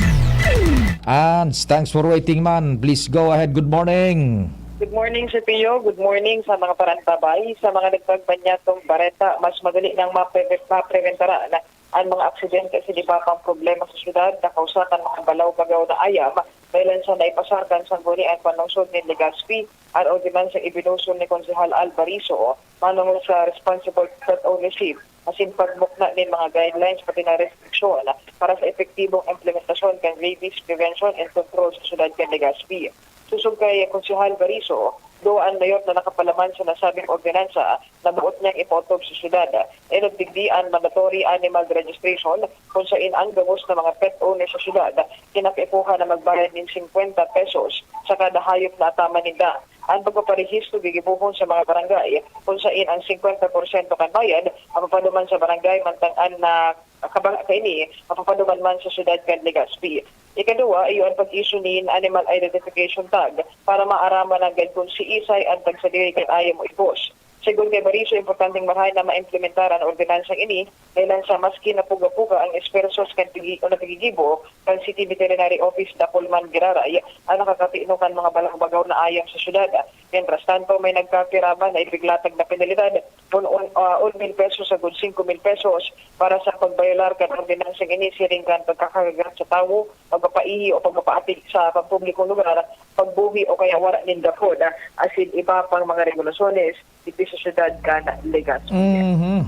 And thanks for waiting, man. Please go ahead. Good morning. Good morning, Sir Pio. Good morning sa mga parantabay. Sa mga nagpagmanyatong bareta, mas madali nang mape-, mapreventara na an mga aksidente asin iba pang problema sa syudad na kausa kan mga balaw-bagaw na ayam, dahelan sa naipasar kan Sangguniang Panlungsod nin Legazpi an ordinansang ibinusol ni Konsehal Al Bariso manongod sa responsible pet ownership asin pagmukna nin mga guidelines pati na restriksyon para sa epektibong implementasyon kan rabies prevention and control sa syudad kan Legazpi. Sosog kay Konsehal Bariso, duwa an mayor na nakapalaman sa nasabing ordinansa na boot niyang ipautob sa syudad. Enot digdi an mandatory animal registration, kun sain an gabos na mga pet owner sa syudad kinakaipuhan na magbayad nin singkwenta pesos sa kada hayop na ataman ninda. An pagpaparehistro gigibohon sa mga barangay, kun sain an singkwenta porsyento kan bayad mapapaduman sa barangay, mantang an, ah, kabang-, kaini mapapaduman man sa syudad kan Legazpi. Ikaduwa, iyo an pag-issue nin animal identification tag para maaraman nanggad kun siisay an tagsadiri kan ayam o igos. Segun kay Bariso, importanteng marahay na maimplementar an ordenansang ini, dahelan sa maski napuga-puga an espuwersos kan pigi-, o nagigibo kan City Veterinary Office, dakul man giraray an nakakatino kan mga balaw-bagaw na ayam sa syudad. Mientras tanto, may nagkapira man na ipiglatag na penalidad, un, un, ah, un mil pesos sagud singko mil pesos para sa pagbayolar kan ordenansang ini, siring kan pagkakagagat sa tawo, pagpapaihi o pagpapaapig sa pampublikong lugar, pagbuhi o kaya wara nin gapod, ah, asin iba pang mga regulasyones digdi sa syudad kan Legazpi. Mhm.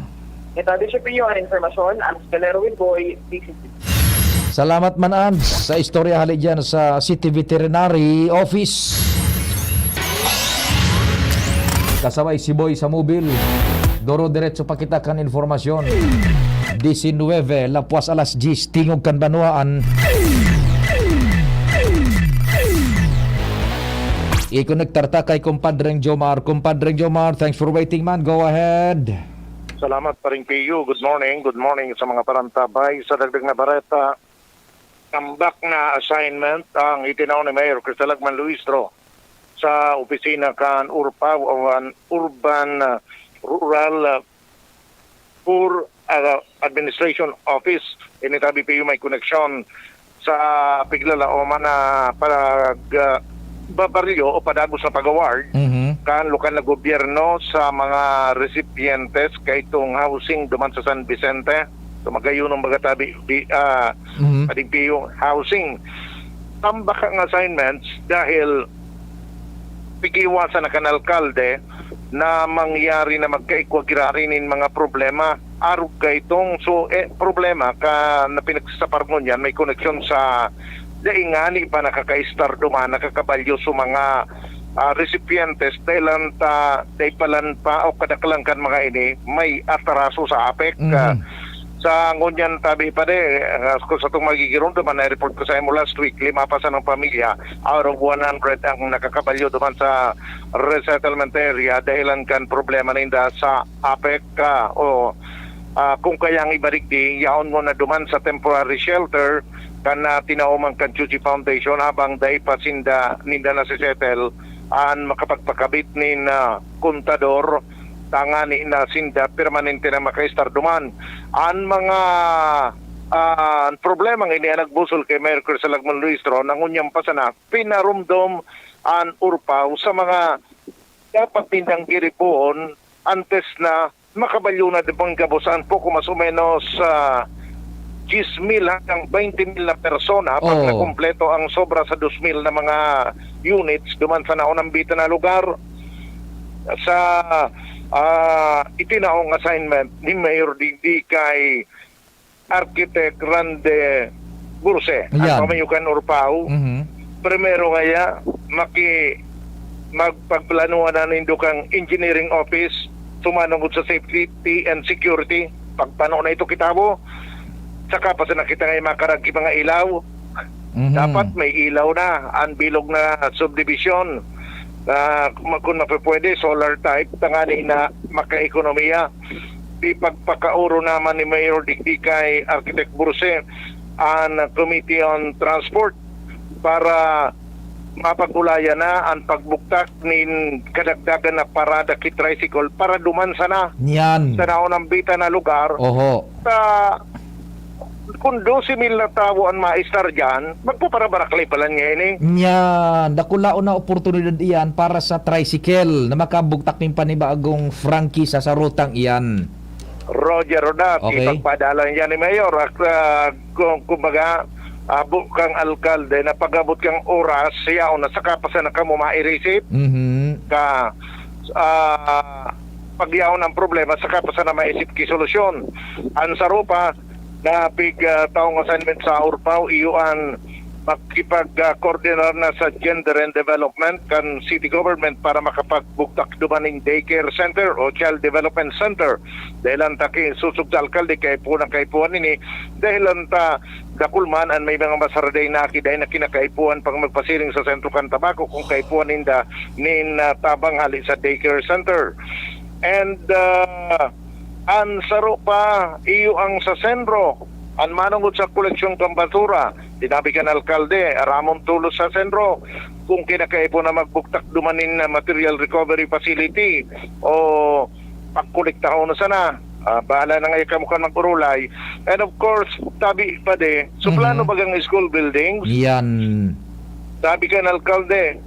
Ito, Bishop Pio, ang informasyon, Ans Galero Wilboy, D C G. Salamat man, Ans, sa istorya hali dyan sa City Veterinary Office. Kasabay si Boy sa mobil. Doro diretso pa kita kan informasyon. Diecinuebe, lapwas alas diyes, tingog kan banwaan. I-connect ta kay Kumpadreng Jomar. Kumpadreng Jomar, thanks for waiting, man. Go ahead. Salamat, Paring Pio. Good morning. Good morning sa mga parantabay. Sa dagdag na bareta, tambak na assignment ang itinao ni Mayor Cristalagman Luistro sa opisina kan URPA o an Urban, ah, Rural, ah, Poor, ah, Administration Office. Ini tabi, Pio, may koneksyon sa piglala o man na pag, ah, babaryo o padagos na pag-award Mhm. kan lokal na gobyerno sa mga recipientes kaitong housing duman sa San Vicente. So, magayunon baga tabi, bi-, ah, Mhm. Paring Pio, housing. Tambak ang assignments dahil pigiwasan na kan alkalde na mangyari na magkaigwa giraray nin mga problema. Arog kaitong, so, eh, problema ka na pinagsasapar ngunyan, may koneksyon sa dai ngani pa nakakaistar duman, nakakabalyo sa mga, ah, recipientes, dahelan ta dai pa lan pa o kadaklan kan mga ini may atraso sa APEC. Mhm. Ah, sa ngunyan tabi pa di, ah, kung sa itong magigirong duman, na-report ko sa imo last week, lima pa sanang pamilya out of one hundred ang nakakabalyo duman sa resettlement area dahelan kan problema ninda sa APEC, ah, o, ah, kung kaya ang iba digdi, yaon mo na duman sa temporary shelter kan, ah, tinao man kan Chuchi Foundation, habang dai pa sinda, ninda nasisettle an makapagpakabit nin, ah, kontador, tangani na sinda permanente na makaistar duman. An mga, ah, problema nga ini an nagbusol kay Mayor Cristalagman Luistro, na ngunyan pa sana pinarumdom an Urpaw sa mga dapat nindang giripoon antes na makabalyo na di pang gabos an poko mas o menos, ah, diyes mil hanggang baynte mil na persona pag Oo. nakumpleto ang sobra sa dos mil na mga units duman sa naunambitan na lugar. Sa, ah, itinaong assignment ni Mayor digdi kay Architect Rande Burse, ang Ayan. pamayo kan Urpaw, Mhm. primero ngaya, maki-, magpagplanuhan na nindo kang engineering office, sumanungod sa safety and security. Pagpano na ito kitabo, saka pa sana kita ngayon makarag ki mga ilaw. Mhm. Dapat may ilaw na ang bilog na subdivision. Ah, kung ma-, kung mapapwede, solar type, tangani na makaekonomiya. Ipagpakaoro naman ni Mayor digdi kay Architect Burse ang Committee on Transport para mapag-ulayan na ang pagbuktak nin kadagdagan na parada ki tricycle para duman sana Niyan. sa naunambitan na lugar. Oho. Sa, kung dose mil na tawo ang maestar diyan, magpaparabarakli pa lang ngayon eh. Niyan, dakulaon na oportunidad iyan para sa tricycle na makabugtak nin panibagong prangkisa sa rutang iyan. Roger Rodat, Okay. ipagpadala niya ni Mayor. At, ah, kung, kumbaga, abo kang alkalde na pag-abot kang oras, siya o nasaka pa sana kamo mairisip Mhm. ka, ah, pagyaon ang problema, saka pa sana maisip ki solusyon. Ang sarupa, na pig, ah, taong assignment sa Urpaw, iyo an makipag, ah, koordinar na sa Gender and Development kan City Government para makapagbugtak duman nin daycare center o child development center. Dahil ang taki susog sa alkalde, kaipuhan ang kaipuhan nini. Dahil ang ta, dakul man an may mga masaraday na aki, dahil na kinakaipuhan pang magpasiring sa sentro kan tabako kung kaipuhan ninda nin, ah, tabang hali sa daycare center. And, ah, an saro pa, iyo ang sa sentro. An manongod sa koleksyon kan basura, sinabi kan alkalde, aramon tolos sa sentro kung kinakaipo na magbugtak duman nin, ah, material recovery facility o pagkolektahon na sana. Ah, bahala na ngaya kamo kan mag-urulay. And of course, tabi pa de, so Mhm. plano bagang school buildings? Yan. Sabi kan alkalde,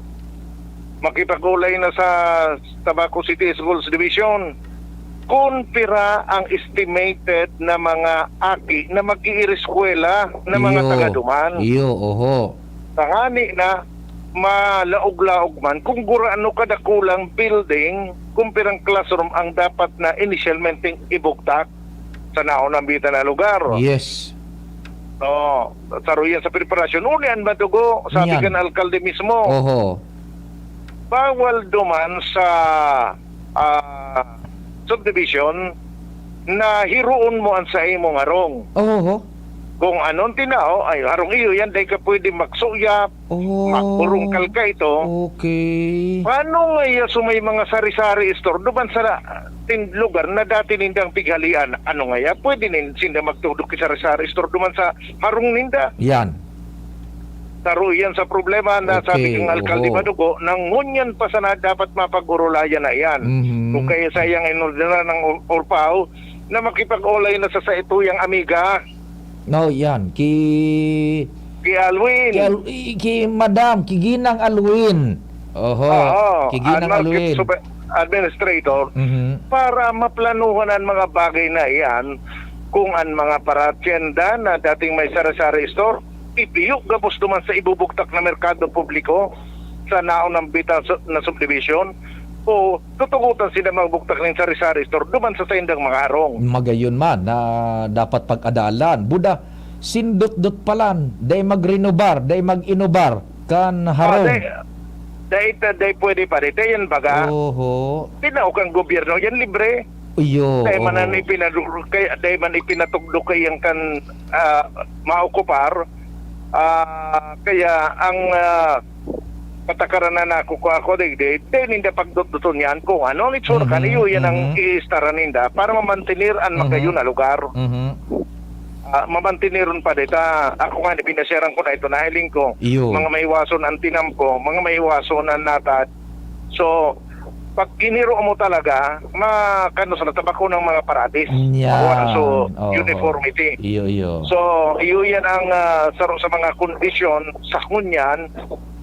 makipag-ulay na sa Tabaco City Schools Division. Kun pira ang estimated na mga aki na mag-iireskwela na mga Iyo. taga-Duman. Iyo, oho. Tangani na malaog-laog man kung gurano kadakulang building, kung pirang classroom ang dapat na inisyalmenteng ibugtak sa naunambitan na lugar. Yes. Oo, saro yan sa preparasyon. Uni an madugo, sabi Yan. kan alkalde mismo. Oho. Bawal duman sa, ah, subdivision na hiroon mo an sa imong harong. Oho. Kung anon tinao, ay, harong iyo yan, dai ka pwede magsuyap, Oh. magburungkal ka ito. Okay. Paano nga iya so may mga sari-sari store duman sa tin-, lugar na dati nindang pighalian? Ano nga iya? Pwede nin sinda magtudok ki sari-sari store duman sa harong ninda. Yan. Saro iyan sa problema na sabi Okay, kang alkalde oho. Madugo, na ngunyan pa sana dapat mapag-urulayan na iyan. Mhm. Kung kaya sayang inordenan ng Ur-, Urpaw na makipag-ulay na sa saituyang amiga. No, yan. Ki Ki Alwin. Ki Al-, i-, ki Madam, ki Ginang Alwin. Oho. Oo, Ki Ginang ang Alwin. Market Super-, Administrator, Mhm. para maplanuhan ang mga bagay na iyan, kung ang mga paratyenda na dating may sari-sari store, ibiyo gabos duman sa ibubugtak na merkado publiko sa naunambitan su-, na subdivision, o tutugotan sila magbugtak nin sari-sari store duman sa saindang mga harong. Magayon man na dapat pag-adalan. Buda, sindot-dot palan, dai magrenobar, dai mag-inobar, kan Ah, harong. dai, dai ta, dai pwede pa, dai ta yan baga. Oho. Tinao kang gobyerno, yan libre. Iyo, Dai man oho. an ipinaduro, kaya, dai man ipinatugdo kay yang kan, ah, maokupar. Ah, kaya ang, ah, patakaran na nakukuha ko, digdi, dai ninda pagdutduton yan kung ano ang itsura Mhm, kaniyo, yan ang mhm. iistaran ninda para mamantener an Mhm. magayon na lugar. Mhm. Ah, mamantiniron pa dita. Ako nga, pinasyaran ko na ito, nahiling ko. Iyo. Mga maiwason ang tinampo, mga maiwason ang natad. So, pag giniro mo talaga, ma-, kano sa tabako ng mga paradis. Yan. Wala so Oo. uniformity. Iyo, iyo. So, iyo yan ang, ah, saro sa mga kondisyon sa ngunyan.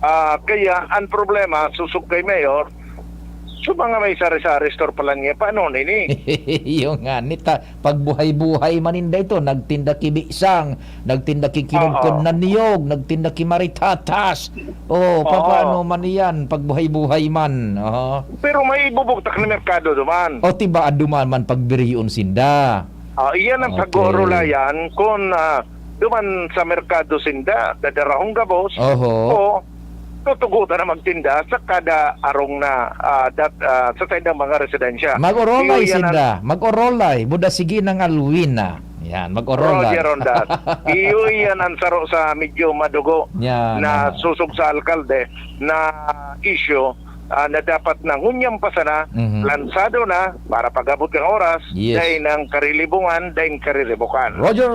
Ah, kaya ang problema, susog kay Mayor, so mga may sari-sari store pala niya, paano nini? Iyo nga, nita, pagbuhay-buhay man ninda ito, nagtinda ki bisang, nagtinda ki kinudkod Oo. na niyog, nagtinda ki maritatas. Oh, Oo. papaano man iyan, pagbuhay-buhay man? Aha. Pero may ibubugtak na merkado duman. O, tiba, duman man pagbiriyon sinda. Ah, iyan ang Okay. pag-oorulayan kung, ah, duman sa merkado sinda, dadarahong gabos, Oho. o tutugutan na magtinda sa kada arong na, ah, dat-, ah, sa saindang mga residensya. Mag-orolay Iyo, yan ang sinda. Mag-orolay. Buda sige ng Alwina. Yan, mag-orolay. Roger Rondas. Iyo, yan ang saro sa medyo madugo Yan, na aha. susog sa alkalde na issue, ah, na dapat na ngunyan pa sana, Mhm. lansado na para pag-abot kang oras, Yes. dahil ng karilibungan, dahil kariribukan. Roger!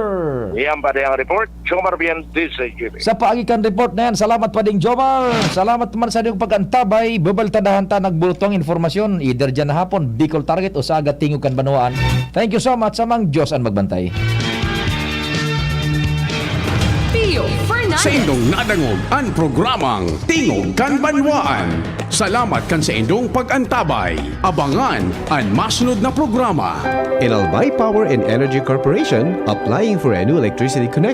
Yan pa ang report. Jomar Bien, D Z G B. Sa paagi kan report na yan, salamat pa ding Jomar. Salamat naman sa inyong pag-antabay. Babaltadahan ta nagbulto ang informasyon, either dyan na hapon, Bicol Target o sa Aga Tingog kan Banwaan. Thank you so much, sa Mang Diyos ang magbantay. Pio Fernandez. Sa indong nadangog ang programang Tingog kan Banwaan. Salamat kan sa indong pag-antabay. Abangan an masunod na programa. In Albay Power and Energy Corporation, applying for a new electricity connection.